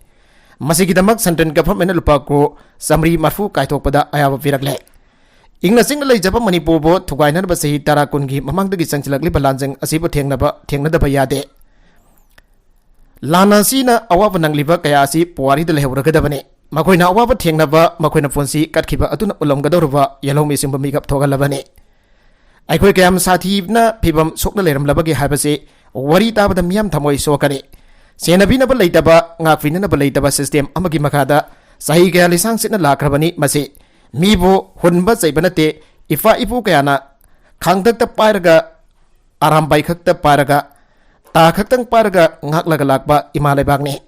ꯃꯁꯤꯒꯤꯗꯃꯛ central governmentꯅ ꯂꯨꯄꯥ ꯀ꯭ꯔꯣꯔ ꯆꯥꯃꯔꯤ ꯃꯔꯐꯨ ꯀꯥꯏꯊꯣꯛꯄꯗ ꯑꯌꯥꯕ ꯄꯤꯔꯛꯂꯦ꯫ ꯏꯪꯅ ꯆꯤꯛꯅ ꯂꯩꯖꯕ ꯃꯅꯤꯄꯨꯔꯕꯨ ꯊꯨꯒꯥꯏꯅꯅꯕ ꯆꯍꯤ ꯇꯔꯥ ꯀꯨꯟꯒꯤ ꯃꯃꯥꯡꯗꯒꯤ ꯆꯪꯁꯤꯜꯂꯛꯂꯤꯕ ꯂꯥꯟꯖꯪ ꯑꯁꯤꯕꯨ ꯊꯦꯡꯅꯕ, ꯊꯦꯡꯅꯗꯕ ꯌꯥꯗꯦ꯫ ꯂꯥꯟ ꯑꯁꯤꯅ ꯑꯋꯥꯕ ꯅꯪꯂꯤꯕ ꯀꯌꯥ ꯑꯁꯤ ꯄꯨꯋꯥꯔꯤꯗ ꯂꯩꯍꯧꯔꯒꯗꯕꯅꯤ꯫ ꯃꯈꯣꯏꯅ ꯑꯋꯥꯕ ꯊꯦꯡꯅꯕ, ꯃꯈꯣꯏꯅ ꯄꯨꯟꯁꯤ ꯀꯠꯈꯤꯕ ꯑꯗꯨꯅ ꯎꯠꯂꯝꯒꯗꯧꯔꯕ ꯌꯦꯜꯍꯧꯃꯤꯁꯤꯡꯕꯨ ꯃꯤꯀꯞ ꯊꯣꯛꯍꯜꯂꯕꯅꯤ꯫ ꯑꯩꯈꯣꯏ ꯀꯌꯥꯝ ꯁꯥꯊꯤꯅ ꯐꯤꯕꯝ ꯁꯣꯛꯅ ꯂꯩꯔꯝꯂꯕꯒꯦ ꯍꯥꯏꯕꯁꯤ ꯋꯥꯔꯤ ꯇꯥꯕꯗ ꯃꯤꯌꯥꯝ ꯊꯃꯣꯏ ꯁꯣꯛꯀꯅꯤ꯫ ꯁꯦꯟꯅꯕꯤꯅꯕ ꯂꯩꯇꯕ, ꯉꯥꯛꯄꯤꯅꯅꯕ ꯂꯩꯇꯕ system ꯑꯃꯒꯤ ꯃꯈꯥꯗ ꯆꯍꯤ ꯀꯌꯥ ꯂꯤꯁꯥꯡ ꯁꯤꯠꯅ ꯂꯥꯛꯈ꯭ꯔꯕꯅꯤ꯫ ꯃꯁꯤ ꯃꯤꯕꯨ ꯍꯨꯟꯕ ꯆꯩꯕ ꯅꯠꯇꯦ꯫ ꯏꯄꯥ ꯏꯄꯨ ꯀꯌꯥꯅ ꯈꯥꯡꯗꯛꯇ ꯄꯥꯏꯔꯒ, ꯑꯔꯥꯝꯕꯥꯏ ꯈꯛꯇ ꯄꯥꯏꯔꯒ, ꯇꯥ ꯈꯛꯇꯪ ꯄꯥꯏꯔꯒ ꯉꯥꯛꯂꯒ ꯂꯥꯛꯄ ꯏꯃꯥ ꯂꯩꯕꯥꯛꯅꯤ꯫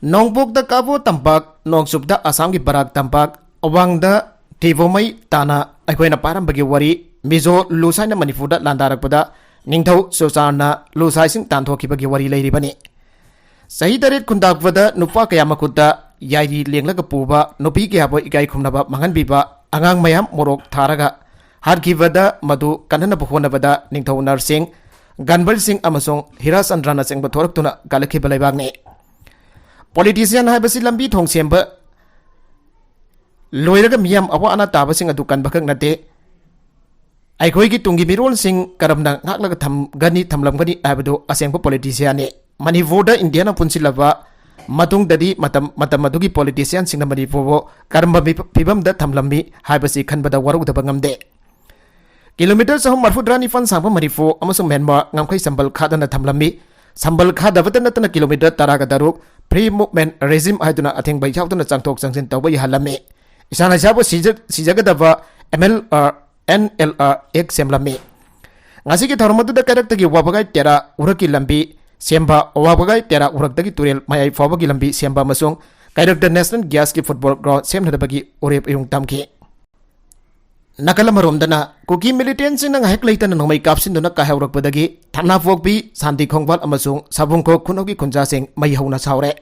ꯅꯣꯡꯄꯣꯛꯇ ꯀꯥꯕꯣ ꯇꯝꯄꯥꯛ, ꯅꯣꯡꯆꯨꯞꯇ ꯑꯁꯥꯝꯒꯤ ꯕꯔꯥꯛ ꯇꯝꯄꯥꯛ, ꯑꯋꯥꯡꯗ ꯊꯤꯕꯣꯃꯩ ꯇꯥꯅ ꯑꯩꯈꯣꯏꯅ ꯄꯥꯔꯝꯕꯒꯤ ꯋꯥꯔꯤ, ꯃꯤꯖꯣ ꯂꯨꯁꯥꯏꯅ ꯃꯅꯤꯄꯨꯔꯗ ꯂꯥꯟꯗꯥꯔꯛꯄꯗ ꯅꯤꯡꯊꯧ ꯆꯨꯆꯥꯔꯅ ꯂꯨꯁꯥꯏꯁꯤꯡ ꯇꯥꯟꯊꯣꯛꯈꯤꯕꯒꯤ ꯋꯥꯔꯤ ꯂꯩꯔꯤꯕꯅꯤ꯫ ꯆꯍꯤ ꯇꯔꯦꯠ ꯈꯨꯟꯗꯥꯛꯄꯗ ꯅꯨꯄꯥ ꯀꯌꯥ ꯃꯈꯨꯠꯇ ꯌꯥꯏꯔꯤ ꯂꯦꯡꯂꯒ ꯄꯨꯕ, ꯅꯨꯄꯤ ꯀꯌꯥꯕꯨ ꯏꯀꯥꯏ ꯈꯨꯝꯅꯕ ꯃꯥꯡꯍꯟꯕꯤꯕ, ꯑꯉꯥꯡ ꯃꯌꯥꯝ ꯃꯣꯔꯣꯛ ꯊꯥꯔꯒ ꯍꯥꯠꯈꯤꯕꯗ ꯃꯗꯨ ꯀꯟꯅꯅꯕ ꯍꯣꯠꯅꯕꯗ ꯅꯤꯡꯊꯧ ꯅꯔꯁꯤꯡ, ꯒꯟꯕꯔꯁꯤꯡ ꯑꯃꯁꯨꯡ ꯍꯤꯔꯥꯆꯟꯗ꯭ꯔꯅꯆꯤꯡꯕ ꯊꯣꯔꯛꯇꯨꯅ ꯀꯜꯂꯛꯈꯤꯕ ꯂꯩꯕꯥꯛꯅꯤ꯫ Politician ꯍꯥꯏꯕꯁꯤ ꯂꯝꯕꯤ ꯊꯣꯡ ꯁꯦꯝꯕ ꯂꯣꯏꯔꯒ ꯃꯤꯌꯥꯝ ꯑꯋꯥ ꯑꯅꯥ ꯇꯥꯕꯁꯤꯡ ꯑꯗꯨ ꯀꯟꯕ ꯈꯛ ꯅꯠꯇꯦ, ꯑꯩꯈꯣꯏꯒꯤ ꯇꯨꯡꯒꯤ ꯃꯤꯔꯣꯜꯁꯤꯡ ꯀꯔꯝꯅ ꯉꯥꯛꯂꯒ ꯊꯝꯒꯅꯤ, ꯊꯝꯂꯝꯒꯅꯤ ꯍꯥꯏꯕꯗꯨ ꯑꯁꯦꯡꯕ politicianꯅꯤ꯫ ꯃꯅꯤꯄꯨꯔꯗ ꯏꯟꯗꯤꯌꯥꯅ ꯄꯨꯟꯁꯤꯜꯂꯕ ꯃꯇꯨꯡꯗꯗꯤ ꯃꯇꯝ, ꯃꯇꯝ ꯑꯗꯨꯒꯤ politicianꯁꯤꯡꯅ ꯃꯅꯤꯄꯨꯔꯕꯨ ꯀꯔꯝꯕ ꯃꯤꯐ-, ꯐꯤꯕꯝꯗ ꯊꯝꯂꯝꯃꯤ ꯍꯥꯏꯕꯁꯤ ꯈꯟꯕꯗ ꯋꯥꯔꯧꯗꯕ ꯉꯝꯗꯦ꯫ Kilometre ꯆꯍꯨꯝ ꯃꯔꯐꯨꯇꯔꯥ ꯅꯤꯄꯥꯟ ꯁꯥꯡꯕ ꯃꯅꯤꯄꯨꯔ ꯑꯃꯁꯨꯡ ꯃ꯭ꯌꯥꯟꯃꯥꯔ ꯉꯝꯈꯩ ꯁꯝꯕꯜ ꯈꯥꯗꯅ ꯊꯝꯂꯝꯃꯤ꯫ ꯁꯝꯕꯜ ꯈꯥꯗꯕꯇ ꯅꯠꯇꯅ kilometre ꯇꯔꯥꯒ ꯇꯔꯨꯛ free movement regime ꯍꯥꯏꯗꯨꯅ ꯑꯊꯤꯡꯕ ꯌꯥꯎꯗꯅ ꯆꯪꯊꯣꯛ ꯆꯪꯁꯤꯟ ꯇꯧꯕ ꯌꯥꯍꯜꯂꯝꯃꯤ꯫ ꯏꯁꯥꯅ ꯏꯁꯥꯕꯨ ꯁꯤꯖ-, ꯁꯤꯖꯒꯗꯕ M L R, N L R Act ꯁꯦꯝꯂꯝꯃꯤ꯫ ꯉꯁꯤꯒꯤ ꯊꯧꯔꯝ ꯑꯗꯨꯗ ꯀꯩꯔꯛꯇꯒꯤ ꯋꯥꯕꯒꯥꯏ ꯇꯦꯔꯥ ꯎꯔꯛꯀꯤ ꯂꯝꯕꯤ ꯁꯦꯝꯕ, ꯋꯥꯕꯒꯥꯏ ꯇꯦꯔꯥ ꯎꯔꯛꯇꯒꯤ ꯇꯨꯔꯦꯜ ꯃꯌꯥꯏ ꯐꯥꯎꯕꯒꯤ ꯂꯝꯕꯤ ꯁꯦꯝꯕ ꯑꯃꯁꯨꯡ ꯀꯩꯔꯛꯇ National Gasꯀꯤ football ground ꯁꯦꯝꯅꯅꯕꯒꯤ ꯋꯥꯔꯦꯞ ꯏꯌꯨꯡ ꯇꯝꯈꯤ꯫ ꯅꯥꯀꯜ ꯑꯃꯔꯣꯝꯗꯅ ꯀꯨꯀꯤ militantꯁꯤꯡꯅ ꯉꯥꯏꯍꯥꯛ ꯂꯩꯇꯅ ꯅꯣꯡꯃꯩ ꯀꯥꯞꯁꯤꯟꯗꯨꯅ ꯀꯥꯏꯍꯧꯔꯛꯄꯗꯒꯤ ꯊꯥꯅꯥꯄꯣꯛꯄꯤ, ꯁꯥꯟꯇꯤ ꯈꯣꯡꯕꯥꯜ ꯑꯃꯁꯨꯡ ꯁꯥꯕꯨꯡꯈꯣꯛ ꯈꯨꯅꯧꯒꯤ ꯈꯨꯟꯖꯥꯁꯤꯡ ꯃꯩ ꯍꯧꯅ ꯁꯥꯎꯔꯦ꯫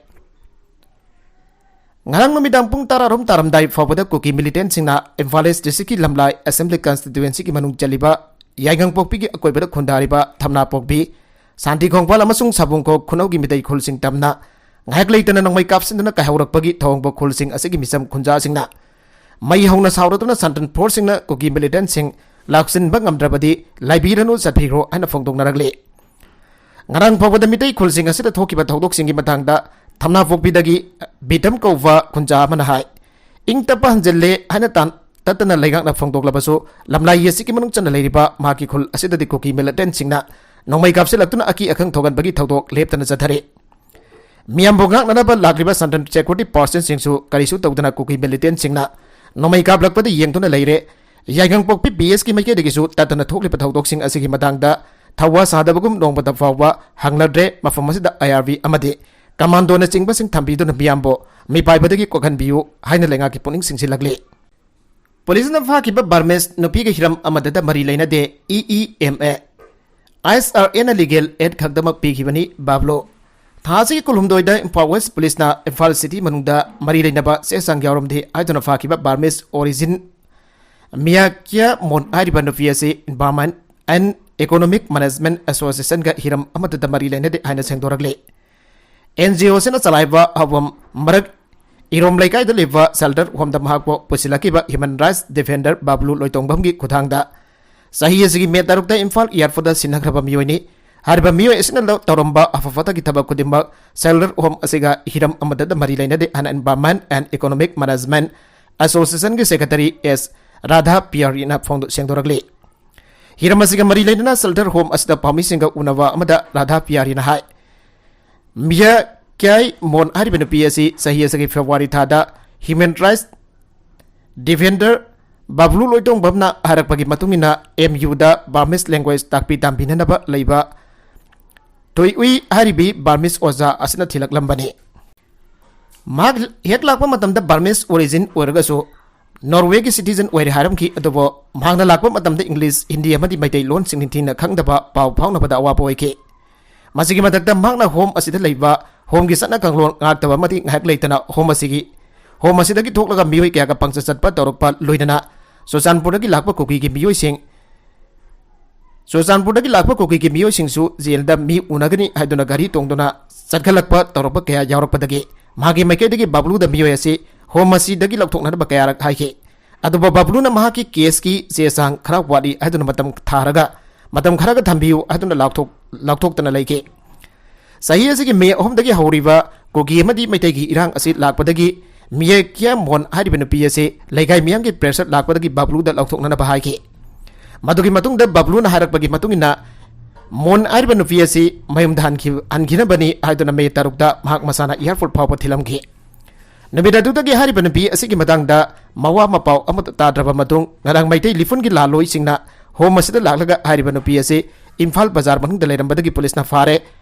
ꯉꯔꯥꯡ ꯅꯨꯃꯤꯗꯥꯡ ꯄꯨꯡ ꯇꯔꯥꯔꯣꯝ ꯇꯥꯔꯝꯗꯥꯏ ꯐꯥꯎꯕꯗ ꯀꯨꯀꯤ ꯃꯤꯂꯤꯇꯦꯟꯁꯤꯡꯅ ꯏꯝꯐꯥꯜ ꯏꯁ ꯗꯤꯁꯇ꯭ꯔꯤꯛꯀꯤ ꯂꯝꯂꯥꯏ ꯑꯦꯁꯦꯝꯕ꯭ꯂꯤ ꯀꯟꯁꯇꯤꯇ꯭ꯋꯦꯟꯁꯤꯒꯤ ꯃꯅꯨꯡ ꯆꯜꯂꯤꯕ ꯌꯥꯏꯉꯪꯄꯣꯛꯄꯤꯒꯤ ꯑꯀꯣꯏꯕꯗ ꯈꯨꯟꯗꯥꯔꯤꯕ ꯊꯝꯅꯥꯄꯣꯛꯄꯤ, ꯁꯥꯟꯇꯤ ꯈꯣꯡꯕꯥꯜ ꯑꯃꯁꯨꯡ ꯁꯥꯕꯨꯡꯈꯣꯛ ꯈꯨꯅꯧꯒꯤ ꯃꯤꯇꯩ ꯈꯨꯜꯁꯤꯡ ꯇꯝꯅ ꯉꯥꯏꯍꯥꯛ ꯂꯩꯇꯅ ꯅꯣꯡꯃꯩ ꯀꯥꯞꯁꯤꯟꯗꯨꯅ ꯀꯥꯏꯍꯧꯔꯛꯄꯒꯤ ꯊꯧꯑꯣꯡꯕ ꯈꯨꯜꯁꯤꯡ ꯑꯁꯤꯒꯤ ꯃꯤꯆꯝ ꯈꯨꯟꯖꯥꯁꯤꯡꯅ ꯃꯩ ꯍꯧꯅ ꯁꯥꯎꯔꯗꯨꯅ ꯁꯟꯇ꯭ꯔꯦꯜ ꯐꯣꯔꯁꯁꯤꯡꯅ ꯀꯨꯀꯤ ꯃꯤꯂꯤꯇꯦꯟꯁꯤꯡ ꯂꯥꯛꯁꯤꯟꯕ ꯉꯝꯗ꯭ꯔꯕꯗꯤ ꯂꯥꯏꯕꯤꯔꯅꯨ, ꯆꯠꯄꯤꯈ꯭ꯔꯣ ꯍꯥꯏꯅ ꯐꯣꯡꯗꯣꯛꯅꯔꯛꯂꯤ꯫ ꯉꯔꯥꯡ ꯐꯥꯎꯕꯗ ꯃꯤꯇꯩ ꯈꯨꯜꯁꯤꯡ ꯑꯁꯤꯗ ꯊꯣꯛꯈꯤꯕ ꯊꯧꯗꯣꯛꯁꯤꯡꯒꯤ ꯃꯇꯥꯡꯗ ꯊꯝꯅꯥꯄꯣꯛꯄꯤꯗꯒꯤ ꯕꯤꯇꯝ ꯀꯧꯕ ꯈꯨꯟꯖꯥ ꯑꯃꯅ ꯍꯥꯏ, ꯏꯪ ꯇꯞꯄ ꯍꯟꯖꯤꯜꯂꯦ ꯍꯥꯏꯅ ꯇꯥꯟ-, ꯇꯠꯇꯅ ꯂꯩꯉꯥꯛꯅ ꯐꯣꯡꯗꯣꯛꯂꯕꯁꯨ ꯂꯝꯂꯥꯏ ꯑꯁꯤꯒꯤ ꯃꯅꯨꯡ ꯆꯟꯅ ꯂꯩꯔꯤꯕ ꯃꯍꯥꯛꯀꯤ ꯈꯨꯜ ꯑꯁꯤꯗꯗꯤ ꯀꯨꯀꯤ ꯃꯤꯂꯤꯇꯦꯟꯁꯤꯡꯅ ꯅꯣꯡꯃꯩ ꯀꯥꯞꯁꯤꯜꯂꯛꯇꯨꯅ ꯑꯀꯤ ꯑꯈꯪ ꯊꯣꯛꯍꯟꯕꯒꯤ ꯊꯧꯗꯣꯛ ꯂꯦꯞꯇꯅ ꯆꯠꯊꯔꯤ꯫ ꯃꯤꯌꯥꯝꯕꯨ ꯉꯥꯛꯅꯅꯕ ꯂꯥꯛꯂꯤꯕ ꯁꯟꯇ꯭ꯔꯦꯜ ꯁꯦꯀ꯭ꯌꯨꯔꯤꯇꯤ ꯄꯥꯔꯁꯟꯁꯤꯡꯁꯨ ꯀꯔꯤꯁꯨ ꯇꯧꯗꯅ ꯀꯨꯀꯤ ꯃꯤꯂꯤꯇꯦꯟꯁꯤꯡꯅ ꯅꯣꯡꯃꯩ ꯀꯥꯞꯂꯛꯄꯗ ꯌꯦꯡꯗꯨꯅ ꯂꯩꯔꯦ꯫ ꯌꯥꯏꯉꯪꯄꯣꯛꯄꯤ ꯕꯤ ꯑꯦꯁꯀꯤ ꯃꯥꯏꯀꯩꯗꯒꯤꯁꯨ ꯇꯠꯇꯅ ꯊꯣꯛꯂꯤꯕ ꯊꯧꯗꯣꯛꯁꯤꯡ ꯑꯁꯤꯒꯤ ꯃꯇꯥꯡꯗ ꯊꯧꯋꯥ ꯁꯥꯗꯕꯒꯨꯝ ꯅꯣꯡꯃꯇ ꯐꯥꯎꯕ ꯍꯪꯅꯗ꯭ꯔꯦ꯫ ꯃꯐꯝ ꯑꯁꯤꯗ ꯑꯥꯏ ꯑꯥꯔ ꯕꯤ ꯑꯃꯗꯤ ꯀꯃꯥꯟꯗꯣꯅꯆꯤꯡꯕꯁꯤꯡ ꯊꯝꯕꯤꯗꯨꯅ ꯃꯤꯌꯥꯝꯕꯨ ꯃꯤꯄꯥꯏꯕꯗꯒꯤ ꯀꯣꯛꯍꯟꯕꯤꯌꯨ ꯍꯥꯏꯅ ꯂꯩꯉꯥꯛꯀꯤ ꯄꯨꯛꯅꯤꯡ ꯆꯤꯡꯁꯤꯜꯂꯛꯂꯤ꯫ ꯄꯨꯂꯤꯁꯅ ꯐꯥꯈꯤꯕ ꯕꯔꯃꯦꯁ ꯅꯨꯄꯤꯒ ꯍꯤꯔꯝ ꯑꯃꯗꯇ ꯃꯔꯤ ꯂꯩꯅꯗꯦ, E E M A. I S R ꯑꯦꯅ ꯂꯤꯒꯦꯜ ꯑꯦꯗ ꯈꯛꯇꯃꯛ ꯄꯤꯈꯤꯕꯅꯤ꯫ ꯕꯥꯕ꯭ꯂꯣ꯫ ꯊꯥ ꯑꯁꯤꯒꯤ ꯀꯨꯟꯍꯨꯝꯗꯣꯏꯗ ꯏꯝꯐꯥꯜ ꯋꯦꯁ ꯄꯨꯂꯤꯁꯅ ꯏꯝꯐꯥꯜ ꯁꯤꯇꯤ ꯃꯅꯨꯡꯗ ꯃꯔꯤ ꯂꯩꯅꯕ ꯆꯦ ꯆꯥꯡ ꯌꯥꯎꯔꯝꯗꯦ ꯍꯥꯏꯗꯨꯅ ꯐꯥꯈꯤꯕ ꯕꯔꯃꯦꯁ ꯑꯣꯔꯤꯖꯤꯟ ꯃꯤꯌꯥꯀꯤꯌꯥ ꯃꯣꯟ ꯍꯥꯏꯔꯤꯕ ꯅꯨꯄꯤ ꯑꯁꯤ Environment and Economic Management Associationꯒ ꯍꯤꯔꯝ ꯑꯃꯠꯇꯗ ꯃꯔꯤ ꯂꯩꯅꯗꯦ ꯍꯥꯏꯅ ꯁꯦꯡꯗꯣꯔꯛꯂꯤ꯫ ꯑꯦꯟ ꯖꯤ ꯑꯣꯁꯤꯅ ꯆꯂꯥꯏꯕ ꯍꯧꯕꯝ ꯃꯔꯛ ꯏꯔꯣꯝ ꯂꯩꯀꯥꯏꯗ ꯂꯩꯕ ꯁꯦꯜꯇꯔ ꯍꯣꯝꯗ ꯃꯍꯥꯛꯄꯨ ꯄꯨꯁꯤꯜꯂꯛꯈꯤꯕ ꯍ꯭ꯌꯨꯃꯦꯟ ꯔꯥꯏꯠꯁ ꯗꯤꯐꯦꯟꯗꯔ ꯕꯥꯕꯂꯨ ꯂꯣꯏꯇꯣꯡꯕꯝꯒꯤ ꯈꯨꯊꯥꯡꯗ ꯆꯍꯤ ꯑꯁꯤꯒꯤ ꯃꯦ ꯇꯔꯨꯛꯇ ꯏꯝꯐꯥꯜ ꯑꯦꯌꯥꯔꯄꯣꯔꯠꯇ ꯁꯤꯟꯅꯈ꯭ꯔꯕ ꯃꯤꯑꯣꯏꯅꯤ꯫ ꯍꯥꯏꯔꯤꯕ ꯃꯤꯑꯣꯏ ꯑꯁꯤꯅ ꯂꯧ-, ꯇꯧꯔꯝꯕ ꯑꯐ ꯐꯠꯇꯒꯤ ꯊꯕꯛ ꯈꯨꯗꯤꯡꯃꯛ ꯁꯦꯜꯇꯔ ꯍꯣꯝ ꯑꯁꯤꯒ ꯍꯤꯔꯝ ꯑꯃꯠꯇꯗ ꯃꯔꯤ ꯂꯩꯅꯗꯦ ꯍꯥꯏꯅ Environment and Economic Management Associationꯒꯤ ꯁꯦꯀ꯭ꯔꯦꯇꯔꯤ ꯑꯦꯁ ꯔꯥꯙꯥ ꯄꯤꯌꯥꯔꯤꯅ ꯐꯣꯡꯗꯣꯛ-, ꯁꯦꯡꯗꯣꯔꯛꯂꯤ꯫ ꯍꯤꯔꯝ ꯑꯁꯤꯒ ꯃꯔꯤ ꯂꯩꯅꯅ ꯁꯦꯜꯇꯔ ꯍꯣꯝ ꯑꯁꯤꯗ ꯐꯝꯃꯤꯁꯤꯡꯒ ꯎꯅꯕ ꯑꯃꯗ ꯔꯥꯙꯥ ꯄꯤꯌꯥꯔꯤꯅ ꯍꯥꯏ, ꯃꯤꯌꯥ ꯀ꯭ꯌꯥꯏ ꯃꯣꯟ ꯍꯥꯏꯔꯤꯕ ꯅꯨꯄꯤ ꯑꯁꯤ ꯆꯍꯤ ꯑꯁꯤꯒꯤ ꯐꯦꯕ꯭ꯔꯨꯋꯥꯔꯤ ꯊꯥꯗ ꯍ꯭ꯌꯨꯃꯦꯟ ꯔꯥꯏꯠꯁ ꯗꯤꯐꯦꯟꯗꯔ ꯕꯥꯕ꯭ꯂꯨ ꯂꯣꯏꯇꯣꯡꯕꯝꯅ ꯍꯥꯏꯔꯛꯄꯒꯤ ꯃꯇꯨꯡ ꯏꯟꯅ ꯑꯦꯝ ꯌꯨꯗ ꯕꯥꯔꯃꯤꯁ ꯂꯦꯡꯒ꯭ꯋꯦꯖ ꯇꯥꯛꯄꯤ ꯇꯝꯕꯤꯅꯅꯕ ꯂꯩꯕ ꯇꯨꯏ ꯎꯏ ꯍꯥꯏꯔꯤꯕꯤ ꯕꯥꯔꯃꯤꯁ ꯑꯣꯖꯥ ꯑꯁꯤꯅ ꯊꯤꯜꯂꯛꯂꯝꯕꯅꯤ꯫ ꯃꯍꯥꯛ ꯍꯦꯛ ꯂꯥꯛꯄ ꯃꯇꯝꯗ ꯕꯥꯔꯃꯤꯁ ꯑꯣꯔꯤꯖꯤꯟ ꯑꯣꯏꯔꯒꯁꯨ ꯅꯣꯔꯋꯦꯒꯤ ꯁꯤꯇꯤꯖꯟ ꯑꯣꯏꯔꯦ ꯍꯥꯏꯔꯝꯈꯤ꯫ ꯑꯗꯨꯕꯨ ꯃꯍꯥꯛꯅ ꯂꯥꯛꯄ ꯃꯇꯝꯗ ꯏꯪꯂꯤꯁ, ꯍꯤꯟꯗꯤ ꯑꯃꯗꯤ ꯃꯩꯇꯩꯂꯣꯟꯁꯤꯡ ꯅꯤꯡꯊꯤꯅ ꯈꯪꯗꯕ, ꯄꯥꯎ ꯐꯥꯎꯅꯕꯗ ꯑꯋꯥꯕ ꯑꯣꯏꯈꯤ꯫ ꯃꯁꯤꯒꯤ ꯃꯊꯛꯇ ꯃꯍꯥꯛꯅ ꯍꯣꯝ ꯑꯁꯤꯗ ꯂꯩꯕ ꯍꯣꯝꯒꯤ ꯆꯠꯅ ꯀꯥꯡꯂꯣꯟ ꯉꯥꯛꯇꯕ ꯑꯃꯗꯤ ꯉꯥꯏꯍꯥꯛ ꯂꯩꯇꯅ ꯍꯣꯝ ꯑꯁꯤꯒꯤ, ꯍꯣꯝ ꯑꯁꯤꯗꯒꯤ ꯊꯣꯛꯂꯒ ꯃꯤꯑꯣꯏ ꯀꯌꯥꯒ ꯄꯪꯆꯠ ꯆꯠꯄ ꯇꯧꯔꯛꯄ ꯂꯣꯏꯅꯅ ꯆꯨꯔꯆꯥꯟꯄꯨꯔꯗꯒꯤ ꯂꯥꯛꯄ ꯀꯨꯀꯤꯒꯤ ꯃꯤꯑꯣꯏꯁꯤꯡ, ꯆꯨꯔꯆꯥꯟꯄꯨꯔꯗꯒꯤ ꯂꯥꯛꯄ ꯀꯨꯀꯤꯒꯤ ꯃꯤꯑꯣꯏꯁꯤꯡꯁꯨ ꯖꯦꯜꯗ ꯃꯤ ꯎꯅꯒꯅꯤ ꯍꯥꯏꯗꯨꯅ ꯒꯥꯔꯤ ꯇꯣꯡꯗꯨꯅ ꯆꯠꯈꯠꯂꯛꯄ ꯇꯧꯔꯛꯄ ꯀꯌꯥ ꯌꯥꯎꯔꯛꯄꯗꯒꯤ ꯃꯍꯥꯛꯀꯤ ꯃꯥꯏꯀꯩꯗꯒꯤ ꯕꯕ꯭ꯂꯨꯗ ꯃꯤꯑꯣꯏ ꯑꯁꯤ ꯍꯣꯝ ꯑꯁꯤꯗꯒꯤ ꯂꯧꯊꯣꯛꯅꯅꯕ ꯀꯌꯥꯔꯛ ꯍꯥꯏꯈꯤ꯫ ꯑꯗꯨꯕꯨ ꯕꯕ꯭ꯂꯨꯅ ꯃꯍꯥꯛꯀꯤ ꯀꯦꯁꯀꯤ ꯆꯦ ꯆꯥꯡ ꯈꯔ ꯋꯥꯠꯂꯤ ꯍꯥꯏꯗꯨꯅ ꯃꯇꯝ ꯊꯥꯔꯒ, ꯃꯇꯝ ꯈꯔꯒ ꯊꯝꯕꯤꯌꯨ ꯍꯥꯏꯗꯨꯅ ꯂꯥꯎꯊꯣꯛ-, ꯂꯥꯎꯊꯣꯛꯇꯅ ꯂꯩꯈꯤ꯫ ꯆꯍꯤ ꯑꯁꯤꯒꯤ ꯃꯦ ꯑꯍꯨꯝꯗꯒꯤ ꯍꯧꯔꯤꯕ ꯀꯨꯀꯤ ꯑꯃꯗꯤ ꯃꯩꯇꯩꯒꯤ ꯏꯔꯥꯡ ꯑꯁꯤ ꯂꯥꯛꯄꯗꯒꯤ ꯃꯤꯌꯦ ꯀꯤꯌꯥ ꯃꯣꯟ ꯍꯥꯏꯔꯤꯕ ꯅꯨꯄꯤ ꯑꯁꯤ ꯂꯩꯀꯥꯏ ꯃꯤꯌꯥꯝꯒꯤ pressure ꯂꯥꯛꯄꯗꯒꯤ ꯕꯕ꯭ꯂꯨꯗ ꯂꯧꯊꯣꯛꯅꯅꯕ ꯍꯥꯏꯈꯤ꯫ ꯃꯗꯨꯒꯤ ꯃꯇꯨꯡꯗ ꯕꯕ꯭ꯂꯨꯅ ꯍꯥꯏꯔꯛꯄꯒꯤ ꯃꯇꯨꯡ ꯏꯟꯅ ꯃꯣꯟ ꯍꯥꯏꯔꯤꯕ ꯅꯨꯄꯤ ꯑꯁꯤ ꯃꯌꯨꯝꯗ ꯍꯟꯈꯤ-, ꯍꯟꯈꯤꯅꯕꯅꯤ ꯍꯥꯏꯗꯨꯅ ꯃꯦ ꯇꯔꯨꯛꯇ ꯃꯍꯥꯛ ꯃꯁꯥꯅ airport ꯐꯥꯎꯕ ꯊꯤꯜꯂꯝꯈꯤ꯫ ꯅꯨꯃꯤꯠ ꯑꯗꯨꯗꯒꯤ ꯍꯥꯏꯔꯤꯕ ꯅꯨꯄꯤ ꯑꯁꯤꯒꯤ ꯃꯇꯥꯡꯗ ꯃꯋꯥ ꯃꯄꯥꯎ ꯑꯃꯠꯇ ꯇꯥꯗ꯭ꯔꯕ ꯃꯇꯨꯡ, ꯉꯔꯥꯡ ꯃꯩꯇꯩ ꯂꯤꯐꯨꯟꯒꯤ ꯂꯥꯜꯂꯣꯏꯁꯤꯡꯅ ꯍꯣꯝ ꯑꯁꯤꯗ ꯂꯥꯛꯂꯒ ꯍꯥꯏꯔꯤꯕ ꯅꯨꯄꯤ ꯑꯁꯤ ꯏꯝꯐꯥꯜ ꯕꯖꯥꯔ ꯃꯅꯨꯡꯗ ꯂꯩꯔꯝꯕꯗꯒꯤ ꯄꯨꯂꯤꯁꯅ ꯐꯥꯔꯦ꯫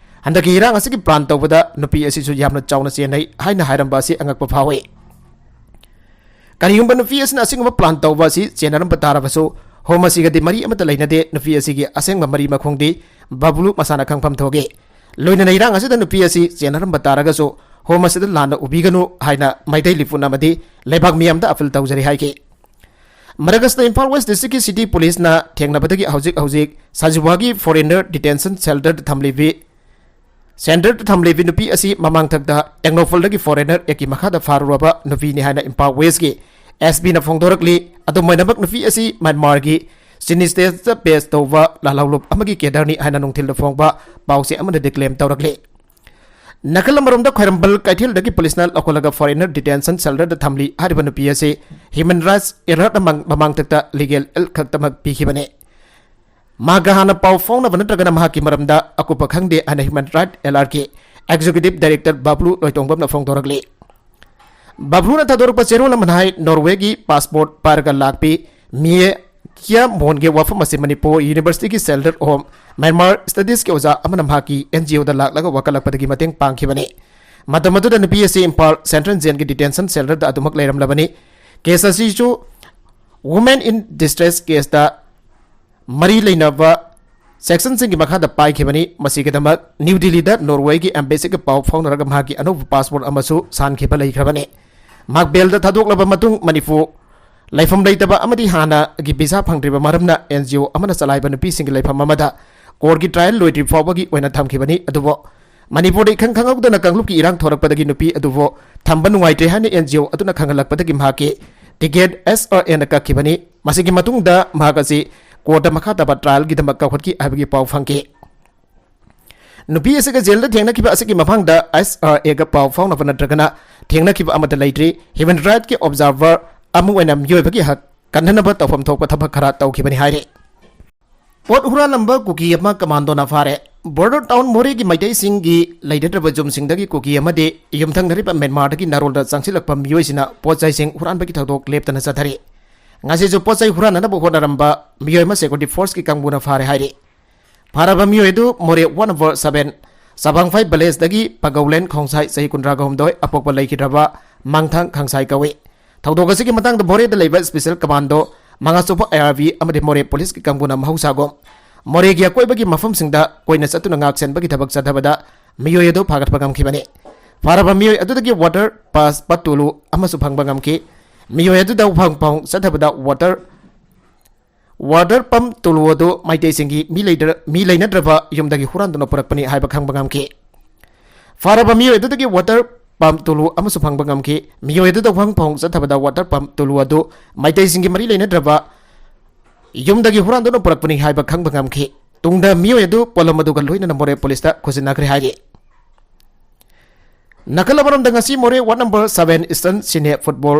ꯍꯟꯗꯛꯀꯤ ꯏꯔꯥꯡ ꯑꯁꯤꯒꯤ plan ꯇꯧꯕꯗ ꯅꯨꯄꯤ ꯑꯁꯤꯁꯨ ꯌꯥꯝꯅ ꯆꯥꯎꯅ ꯆꯦꯟꯅꯩ ꯍꯥꯏꯅ ꯍꯥꯏꯔꯝꯕ ꯑꯁꯤ ꯑꯉꯛꯄ ꯐꯥꯎꯏ꯫ ꯀꯔꯤꯒꯨꯝꯕ ꯅꯨꯄꯤ ꯑꯁꯤꯅ ꯑꯁꯤꯒꯨꯝꯕ plan ꯇꯧꯕ ꯑꯁꯤ ꯆꯦꯟꯅꯔꯝꯕ ꯇꯥꯔꯕꯁꯨ, ꯍꯣꯝ ꯑꯁꯤꯒꯗꯤ ꯃꯔꯤ ꯑꯃꯠꯇ ꯂꯩꯅꯗꯦ꯫ ꯅꯨꯄꯤ ꯑꯁꯤꯒꯤ ꯑꯁꯦꯡꯕ ꯃꯔꯤ ꯃꯈꯣꯡꯗꯤ ꯕꯕ꯭ꯂꯨ ꯃꯁꯥꯅ ꯈꯪꯐꯝ ꯊꯣꯛꯏ꯫ ꯂꯣꯏꯅꯅ ꯏꯔꯥꯡ ꯑꯁꯤꯗ ꯅꯨꯄꯤ ꯑꯁꯤ ꯆꯦꯟꯅꯔꯝꯕ ꯇꯥꯔꯒꯁꯨ, ꯍꯣꯝ ꯑꯁꯤꯗ ꯂꯥꯟꯅ ꯎꯕꯤꯒꯅꯨ ꯍꯥꯏꯅ ꯃꯩꯇꯩ ꯂꯤꯐꯨꯟ ꯑꯃꯗꯤ ꯂꯩꯕꯥꯛ ꯃꯤꯌꯥꯝꯗ appeal ꯇꯧꯖꯔꯤ ꯍꯥꯏꯈꯤ꯫ ꯃꯔꯛ ꯑꯁꯤꯗ ꯏꯝꯐꯥꯜ West District ꯀꯤ city police ꯅ ꯊꯦꯡꯅꯕꯗꯒꯤ ꯍꯧꯖꯤꯛ ꯍꯧꯖꯤꯛ ꯁꯖꯤꯋꯥꯒꯤ foreigner detention center ꯗ ꯊꯝꯂꯤꯕꯤ, center ꯗ ꯊꯝꯂꯤꯕꯤ ꯅꯨꯄꯤ ꯑꯁꯤ ꯃꯃꯥꯡꯊꯛꯇ ꯇꯦꯡꯅꯧꯄꯜꯗꯒꯤ foreigner act ꯀꯤ ꯃꯈꯥꯗ ꯐꯥꯔꯨꯔꯕ ꯅꯨꯄꯤꯅꯤ ꯍꯥꯏꯅ ꯏꯝꯐꯥꯜ West ꯀꯤ S P ꯅ ꯐꯣꯡꯗꯣꯔꯛꯂꯤ꯫ ꯑꯗꯨꯝ ꯑꯣꯏꯅꯃꯛ ꯅꯨꯄꯤ ꯑꯁꯤ ꯃ꯭ꯌꯥꯟꯃꯥꯔꯒꯤ ꯁꯤꯅꯤꯁꯇꯦꯁꯇ base ꯇꯧꯕ ꯂꯥꯜꯍꯧꯂꯨꯞ ꯑꯃꯒꯤ cadre ꯅꯤ ꯍꯥꯏꯅ ꯅꯨꯡꯊꯤꯜꯗ ꯐꯣꯡꯕ ꯄꯥꯎꯆꯦ ꯑꯃꯅ declaim ꯇꯧꯔꯛꯂꯤ꯫ ꯅꯥꯀꯜ ꯑꯃꯔꯣꯝꯗ ꯈ꯭ꯋꯥꯏꯔꯝꯕꯟ ꯀꯩꯊꯦꯜꯗꯒꯤ ꯄꯨꯂꯤꯁꯅ ꯂꯧꯈꯠꯂꯒ foreigner detention center ꯗ ꯊꯝꯂꯤ ꯍꯥꯏꯔꯤꯕ ꯅꯨꯄꯤ ꯑꯁꯤ human rights alert ꯑꯃ ꯃꯃꯥꯡꯊꯛꯇ legal aid ꯈꯛꯇꯃꯛ ꯄꯤꯈꯤꯕꯅꯤ꯫ ꯃꯍꯥꯛꯀ ꯍꯥꯟꯅ ꯄꯥꯎ ꯐꯥꯎꯅꯕ ꯅꯠꯇ꯭ꯔꯒꯅ ꯃꯍꯥꯛꯀꯤ ꯃꯔꯝꯗ ꯑꯀꯨꯞꯄ ꯈꯪꯗꯦ ꯍꯥꯏꯅ human rights alert ꯀꯤ executive director ꯕꯕ꯭ꯂꯨ ꯂꯣꯏꯇꯣꯡꯕꯝꯅ ꯐꯣꯡꯗꯣꯔꯛꯂꯤ꯫ ꯕꯕ꯭ꯂꯨꯅ ꯊꯥꯗꯣꯔꯛꯄ ꯆꯦꯔꯣꯜ ꯑꯃꯅ ꯍꯥꯏ, ꯅꯣꯔꯋꯦꯒꯤ passport ꯄꯥꯏꯔꯒ ꯂꯥꯛꯄꯤ ꯃꯤꯌꯦ ꯀꯤꯌꯥ ꯃꯣꯍꯟꯒꯤ ꯋꯥꯐꯝ ꯑꯁꯤ ꯃꯅꯤꯄꯨꯔ University ꯒꯤ Shelter Home Myanmar Studies ꯀꯤ ꯑꯣꯖꯥ ꯑꯃꯅ ꯃꯍꯥꯛꯀꯤ N G O ꯗ ꯂꯥꯛꯂꯒ ꯋꯥꯀꯠꯂꯛꯄꯗꯒꯤ ꯃꯇꯦꯡ ꯄꯥꯡꯈꯤꯕꯅꯤ꯫ ꯃꯇꯝ ꯑꯗꯨꯗ ꯅꯨꯄꯤ ꯑꯁꯤ ꯏꯝꯐꯥꯜ Central Jail ꯒꯤ detention center ꯗ ꯑꯗꯨꯃꯛ ꯂꯩꯔꯝꯂꯕꯅꯤ꯫ Case ꯑꯁꯤꯁꯨ women in distress case ꯇ ꯃꯔꯤ ꯂꯩꯅꯕ ꯁꯦꯛꯁꯟꯁꯤꯡꯒꯤ ꯃꯈꯥꯗ ꯄꯥꯏꯈꯤꯕꯅꯤ꯫ ꯃꯁꯤꯒꯤꯗꯃꯛ ꯅ꯭ꯌꯨ ꯗꯤꯜꯂꯤꯗ ꯅꯣꯔꯋꯦꯒꯤ ꯑꯦꯝꯕꯦꯁꯤꯒ ꯄꯥꯎ ꯐꯥꯎꯅꯔꯒ ꯃꯍꯥꯛꯀꯤ ꯑꯅꯧꯕ ꯄꯥꯁꯄꯣꯔꯠ ꯑꯃꯁꯨ ꯁꯥꯟꯈꯤꯕ ꯂꯩꯈ꯭ꯔꯕꯅꯤ꯫ ꯃꯍꯥꯛ ꯕꯦꯜꯗ ꯊꯥꯗꯣꯛꯂꯕ ꯃꯇꯨꯡ ꯃꯅꯤꯄꯨꯔ ꯂꯩꯐꯝ ꯂꯩꯇꯕ ꯑꯃꯗꯤ ꯍꯥꯟꯅꯒꯤ ꯚꯤꯁꯥ ꯐꯪꯗ꯭ꯔꯤꯕ ꯃꯔꯝꯅ ꯑꯦꯟ ꯖꯤ ꯑꯣ ꯑꯃꯅ ꯆꯂꯥꯏꯕ ꯅꯨꯄꯤꯁꯤꯡꯒꯤ ꯂꯩꯐꯝ ꯑꯃꯗ ꯀꯣꯔꯠꯀꯤ ꯇ꯭ꯔꯥꯌꯦꯜ ꯂꯣꯏꯗ꯭ꯔꯤ ꯐꯥꯎꯕꯒꯤ ꯑꯣꯏꯅ ꯊꯝꯈꯤꯕꯅꯤ꯫ ꯑꯗꯨꯕꯨ ꯃꯅꯤꯄꯨꯔꯗ ꯏꯈꯪ ꯈꯪꯍꯧꯗꯅ ꯀꯥꯡꯂꯨꯞꯀꯤ ꯏꯔꯥꯡ ꯊꯣꯔꯛꯄꯗꯒꯤ ꯅꯨꯄꯤ ꯑꯗꯨꯕꯨ ꯊꯝꯕ ꯅꯨꯡꯉꯥꯏꯇ꯭ꯔꯦ ꯍꯥꯏꯅ ꯑꯦꯟ ꯖꯤ ꯑꯣ ꯑꯗꯨꯅ ꯈꯪꯍꯜꯂꯛꯄꯗꯒꯤ ꯃꯍꯥꯛꯀꯤ ꯇꯤꯀꯦꯠ ꯑꯦꯁ ꯑꯥꯔ ꯑꯦꯅ ꯀꯛꯈꯤꯕꯅꯤ꯫ ꯃꯁꯤꯒꯤ ꯃꯇꯨꯡꯗ ꯃꯍꯥꯛ ꯑꯁꯤ ꯀꯣꯔꯠꯇ ꯃꯈꯥ ꯇꯥꯕ ꯇ꯭ꯔꯥꯌꯦꯜꯒꯤꯗꯃꯛ ꯀꯧꯈꯠꯈꯤ ꯍꯥꯏꯕꯒꯤ ꯄꯥꯎ ꯐꯪꯈꯤ꯫ ꯅꯨꯄꯤ ꯑꯁꯤꯒ ꯖꯦꯜꯗ ꯊꯦꯡꯅꯈꯤꯕ ꯑꯁꯤꯒꯤ ꯃꯐꯥꯡꯗ ꯑꯦꯁ ꯑꯥꯔ ꯑꯦꯒ ꯄꯥꯎ ꯐꯥꯎꯅꯕ ꯅꯠꯇ꯭ꯔꯒꯅ ꯊꯦꯡꯅꯈꯤꯕ ꯑꯃꯠꯇ ꯂꯩꯇ꯭ꯔꯤ꯫ ꯍ꯭ꯌꯨꯃꯦꯟ ꯔꯥꯏꯠꯀꯤ ꯑꯣꯕꯖꯥꯔꯚꯔ ꯑꯃ ꯑꯣꯏꯅ ꯃꯤꯑꯣꯏꯕꯒꯤ ꯍꯛ ꯀꯟꯅꯅꯕ ꯇꯧꯐꯝ ꯊꯣꯛꯄ ꯊꯕꯛ ꯈꯔ ꯇꯧꯈꯤꯕꯅꯤ ꯍꯥꯏꯔꯤ꯫ ꯄꯣꯠ ꯍꯨꯔꯥꯜꯂꯝꯕ ꯀꯨꯀꯤ ꯑꯃ ꯀꯃꯥꯟꯗꯣꯅ ꯐꯥꯔꯦ꯫ ꯕꯣꯔꯗꯔ ꯇꯥꯎꯟ ꯃꯣꯔꯦꯒꯤ ꯃꯩꯇꯩꯁꯤꯡꯒꯤ ꯂꯩꯅꯗ꯭ꯔꯕ ꯌꯨꯝꯁꯤꯡꯗꯒꯤ ꯀꯨꯀꯤ ꯑꯃꯗꯤ ꯌꯨꯝꯊꯪꯅꯔꯤꯕ ꯃ꯭ꯌꯥꯟꯃꯥꯔꯗꯒꯤ ꯅꯥꯔꯣꯜꯗ ꯆꯪꯁꯤꯜꯂꯛꯄ ꯃꯤꯑꯣꯏꯁꯤꯅ ꯄꯣꯠ ꯆꯩꯁꯤꯡ ꯍꯨꯔꯥꯟꯕꯒꯤ ꯊꯧꯗꯣꯛ ꯂꯦꯞꯇꯅ ꯆꯠꯊꯔꯤ꯫ ꯉꯁꯤꯁꯨ ꯄꯣꯠ ꯆꯩ ꯍꯨꯔꯥꯟꯅꯅꯕ ꯍꯣꯠꯅꯔꯝꯕ ꯃꯤꯑꯣꯏ ꯑꯃ ꯁꯦꯀ꯭ꯌꯨꯔꯤꯇꯤ ꯐꯣꯔꯁꯀꯤ ꯀꯥꯡꯕꯨꯅ ꯐꯥꯔꯦ ꯍꯥꯏꯔꯤ꯫ ꯐꯥꯔꯕ ꯃꯤꯑꯣꯏ ꯑꯗꯨ ꯃꯣꯔꯦ ꯋꯥꯔꯗ ꯅꯝꯕꯔ ꯁꯚꯦꯟ ꯆꯕꯥꯡꯐꯥꯏ ꯚꯤꯂꯦꯖꯇꯒꯤ ꯄꯒꯧꯂꯦꯟ ꯈꯣꯡꯁꯥꯏ, ꯆꯍꯤ ꯀꯨꯟꯊ꯭ꯔꯥꯒ ꯍꯨꯝꯗꯣꯏ, ꯑꯄꯣꯛꯄ ꯂꯩꯈꯤꯗ꯭ꯔꯕ ꯃꯥꯡꯊꯥꯡ ꯈꯥꯡꯁꯥꯏ ꯀꯧꯏ꯫ ꯊꯧꯗꯣꯛ ꯑꯁꯤꯒꯤ ꯃꯇꯥꯡꯗ ꯃꯣꯔꯦꯗ ꯂꯩꯕ ꯁ꯭ꯄꯦꯁꯦꯜ ꯀꯃꯥꯟꯗꯣ, ꯃꯉꯥꯁꯨꯕ ꯑꯥꯏ ꯑꯥꯔ ꯕꯤ ꯑꯃꯗꯤ ꯃꯣꯔꯦ ꯄꯨꯂꯤꯁꯀꯤ ꯀꯥꯡꯕꯨꯅ ꯃꯍꯧꯁꯥꯒꯨꯝ ꯃꯣꯔꯦꯒꯤ ꯑꯀꯣꯏꯕꯒꯤ ꯃꯐꯝꯁꯤꯡꯗ ꯀꯣꯏꯅ ꯆꯠꯇꯨꯅ ꯉꯥꯛ ꯁꯦꯟꯕꯒꯤ ꯊꯕꯛ ꯆꯠꯊꯕꯗ ꯃꯤꯑꯣꯏ ꯑꯗꯨ ꯐꯥꯒꯠꯄ ꯉꯝꯈꯤꯕꯅꯤ꯫ ꯐꯥꯔꯕ ꯃꯤꯑꯣꯏ ꯑꯗꯨꯗꯒꯤ ꯋꯥꯇꯔ ꯄꯥꯁ ꯄꯠꯇꯨꯂꯨ ꯑꯃꯁꯨ ꯐꯪꯕ ꯉꯝꯈꯤ꯫ ꯃꯤꯑꯣꯏ ꯑꯗꯨꯗ ꯋꯥꯍꯪ ꯄꯥꯎꯍꯪ ꯆꯠꯊꯕꯗ ꯋꯥꯇꯔ ꯋꯥꯇꯔ ꯄꯝꯞ ꯇꯨꯂꯨ ꯑꯗꯨ ꯃꯩꯇꯩꯁꯤꯡꯒꯤ ꯃꯤ ꯂꯩꯗ꯭ꯔ-, ꯃꯤ ꯂꯩꯅꯗ꯭ꯔꯕ ꯌꯨꯝꯗꯒꯤ ꯍꯨꯔꯥꯟꯗꯨꯅ ꯄꯨꯔꯛꯄꯅꯤ ꯍꯥꯏꯕ ꯈꯪꯕ ꯉꯝꯈꯤ꯫ ꯐꯥꯔꯕ ꯃꯤꯑꯣꯏ ꯑꯗꯨꯗꯒꯤ ꯋꯥꯇꯔ ꯄꯝꯞ ꯇꯨꯂꯨ ꯑꯃꯁꯨ ꯐꯪꯕ ꯉꯝꯈꯤ꯫ ꯃꯤꯑꯣꯏ ꯑꯗꯨꯗ ꯋꯥꯍꯪ ꯄꯥꯎꯍꯪ ꯆꯠꯊꯕꯗ ꯋꯥꯇꯔ ꯄꯝꯞ ꯇꯨꯂꯨ ꯑꯗꯨ ꯃꯩꯇꯩꯁꯤꯡꯒꯤ ꯃꯔꯤ ꯂꯩꯅꯗ꯭ꯔꯕ ꯌꯨꯝꯗꯒꯤ ꯍꯨꯔꯥꯟꯗꯨꯅ ꯄꯨꯔꯛꯄꯅꯤ ꯍꯥꯏꯕ ꯈꯪꯕ ꯉꯝꯈꯤ꯫ ꯇꯨꯡꯗ ꯃꯤꯑꯣꯏ ꯑꯗꯨ ꯄꯣꯠꯂꯝ ꯑꯗꯨꯒ ꯂꯣꯏꯅꯅ ꯃꯣꯔꯦ ꯄꯨꯂꯤꯁꯇ ꯈꯨꯖꯤꯟꯅꯈ꯭ꯔꯦ ꯍꯥꯏꯔꯤ꯫ ꯅꯥꯀꯜ ꯑꯃꯔꯣꯝꯗ ꯉꯁꯤ ꯃꯣꯔꯦ ꯋꯥꯔꯗ ꯅꯝꯕꯔ ꯁꯚꯦꯟ ꯏꯁꯇꯔꯟ ꯁꯤꯅꯦ ꯐꯨꯠꯕꯣꯜ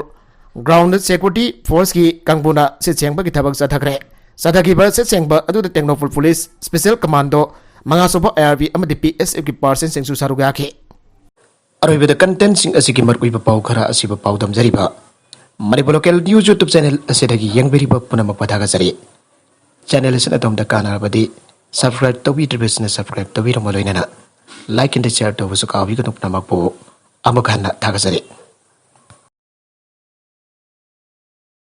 ꯒ꯭ꯔꯥꯎꯟꯗ ꯁꯦꯀ꯭ꯌꯨꯔꯤꯇꯤ ꯐꯣꯔꯁꯀꯤ ꯀꯥꯡꯕꯨꯅ ꯁꯤꯠ ꯁꯦꯡꯕꯒꯤ ꯊꯕꯛ ꯆꯠꯊꯈ꯭ꯔꯦ꯫ ꯆꯠꯊꯈꯤꯕ ꯁꯤꯠ ꯁꯦꯡꯕ ꯑꯗꯨꯗ ꯇꯦꯡꯅꯧꯄꯜ ꯄꯨꯂꯤꯁ, ꯁ꯭ꯄꯦꯁꯦꯜ ꯀꯃꯥꯟꯗꯣ, ꯃꯉꯥꯁꯨꯕ ꯑꯥꯏ ꯑꯥꯔ ꯕꯤ ꯑꯃꯗꯤ ꯄꯤ ꯑꯦꯁ ꯑꯦꯐꯀꯤ ꯄꯥꯔꯁꯟꯁꯤꯡꯁꯨ ꯁꯔꯨꯛ ꯌꯥꯈꯤ꯫ ꯑꯔꯣꯏꯕꯗ ꯀꯟꯇꯦꯟꯁꯤꯡ ꯑꯁꯤꯒꯤ ꯃꯔꯨꯑꯣꯏꯕ ꯄꯥꯎ ꯈꯔ ꯑꯁꯤꯕꯨ ꯄꯥꯎꯗꯝꯖꯔꯤꯕ Manipur local news YouTube channel ꯑꯁꯤꯗꯒꯤ ꯌꯦꯡꯕꯤꯔꯤꯕ ꯄꯨꯝꯅꯃꯛꯄꯨ ꯊꯥꯒꯠꯆꯔꯤ꯫ ꯆꯦꯅꯦꯜ ꯑꯁꯤꯅ ꯑꯗꯣꯝꯗ ꯀꯥꯟꯅꯔꯕꯗꯤ ꯁꯕꯁꯀ꯭ꯔꯥꯏꯕ ꯇꯧꯕꯤꯗ꯭ꯔꯤꯕꯁꯤꯡꯅ ꯁꯕꯁꯀ꯭ꯔꯥꯏꯕ ꯇꯧꯕꯤꯔꯝꯕ ꯂꯣꯏꯅꯅ ꯂꯥꯏꯛ ꯑꯦꯟ ꯁꯤꯌꯔ ꯇꯧꯕꯁꯨ ꯀꯥꯎꯕꯤꯒꯅꯨ꯫ ꯄꯨꯝꯅꯃꯛꯄꯨ ꯑꯃꯨꯛ ꯍꯟꯅ ꯊꯥꯒꯠꯆꯔꯤ꯫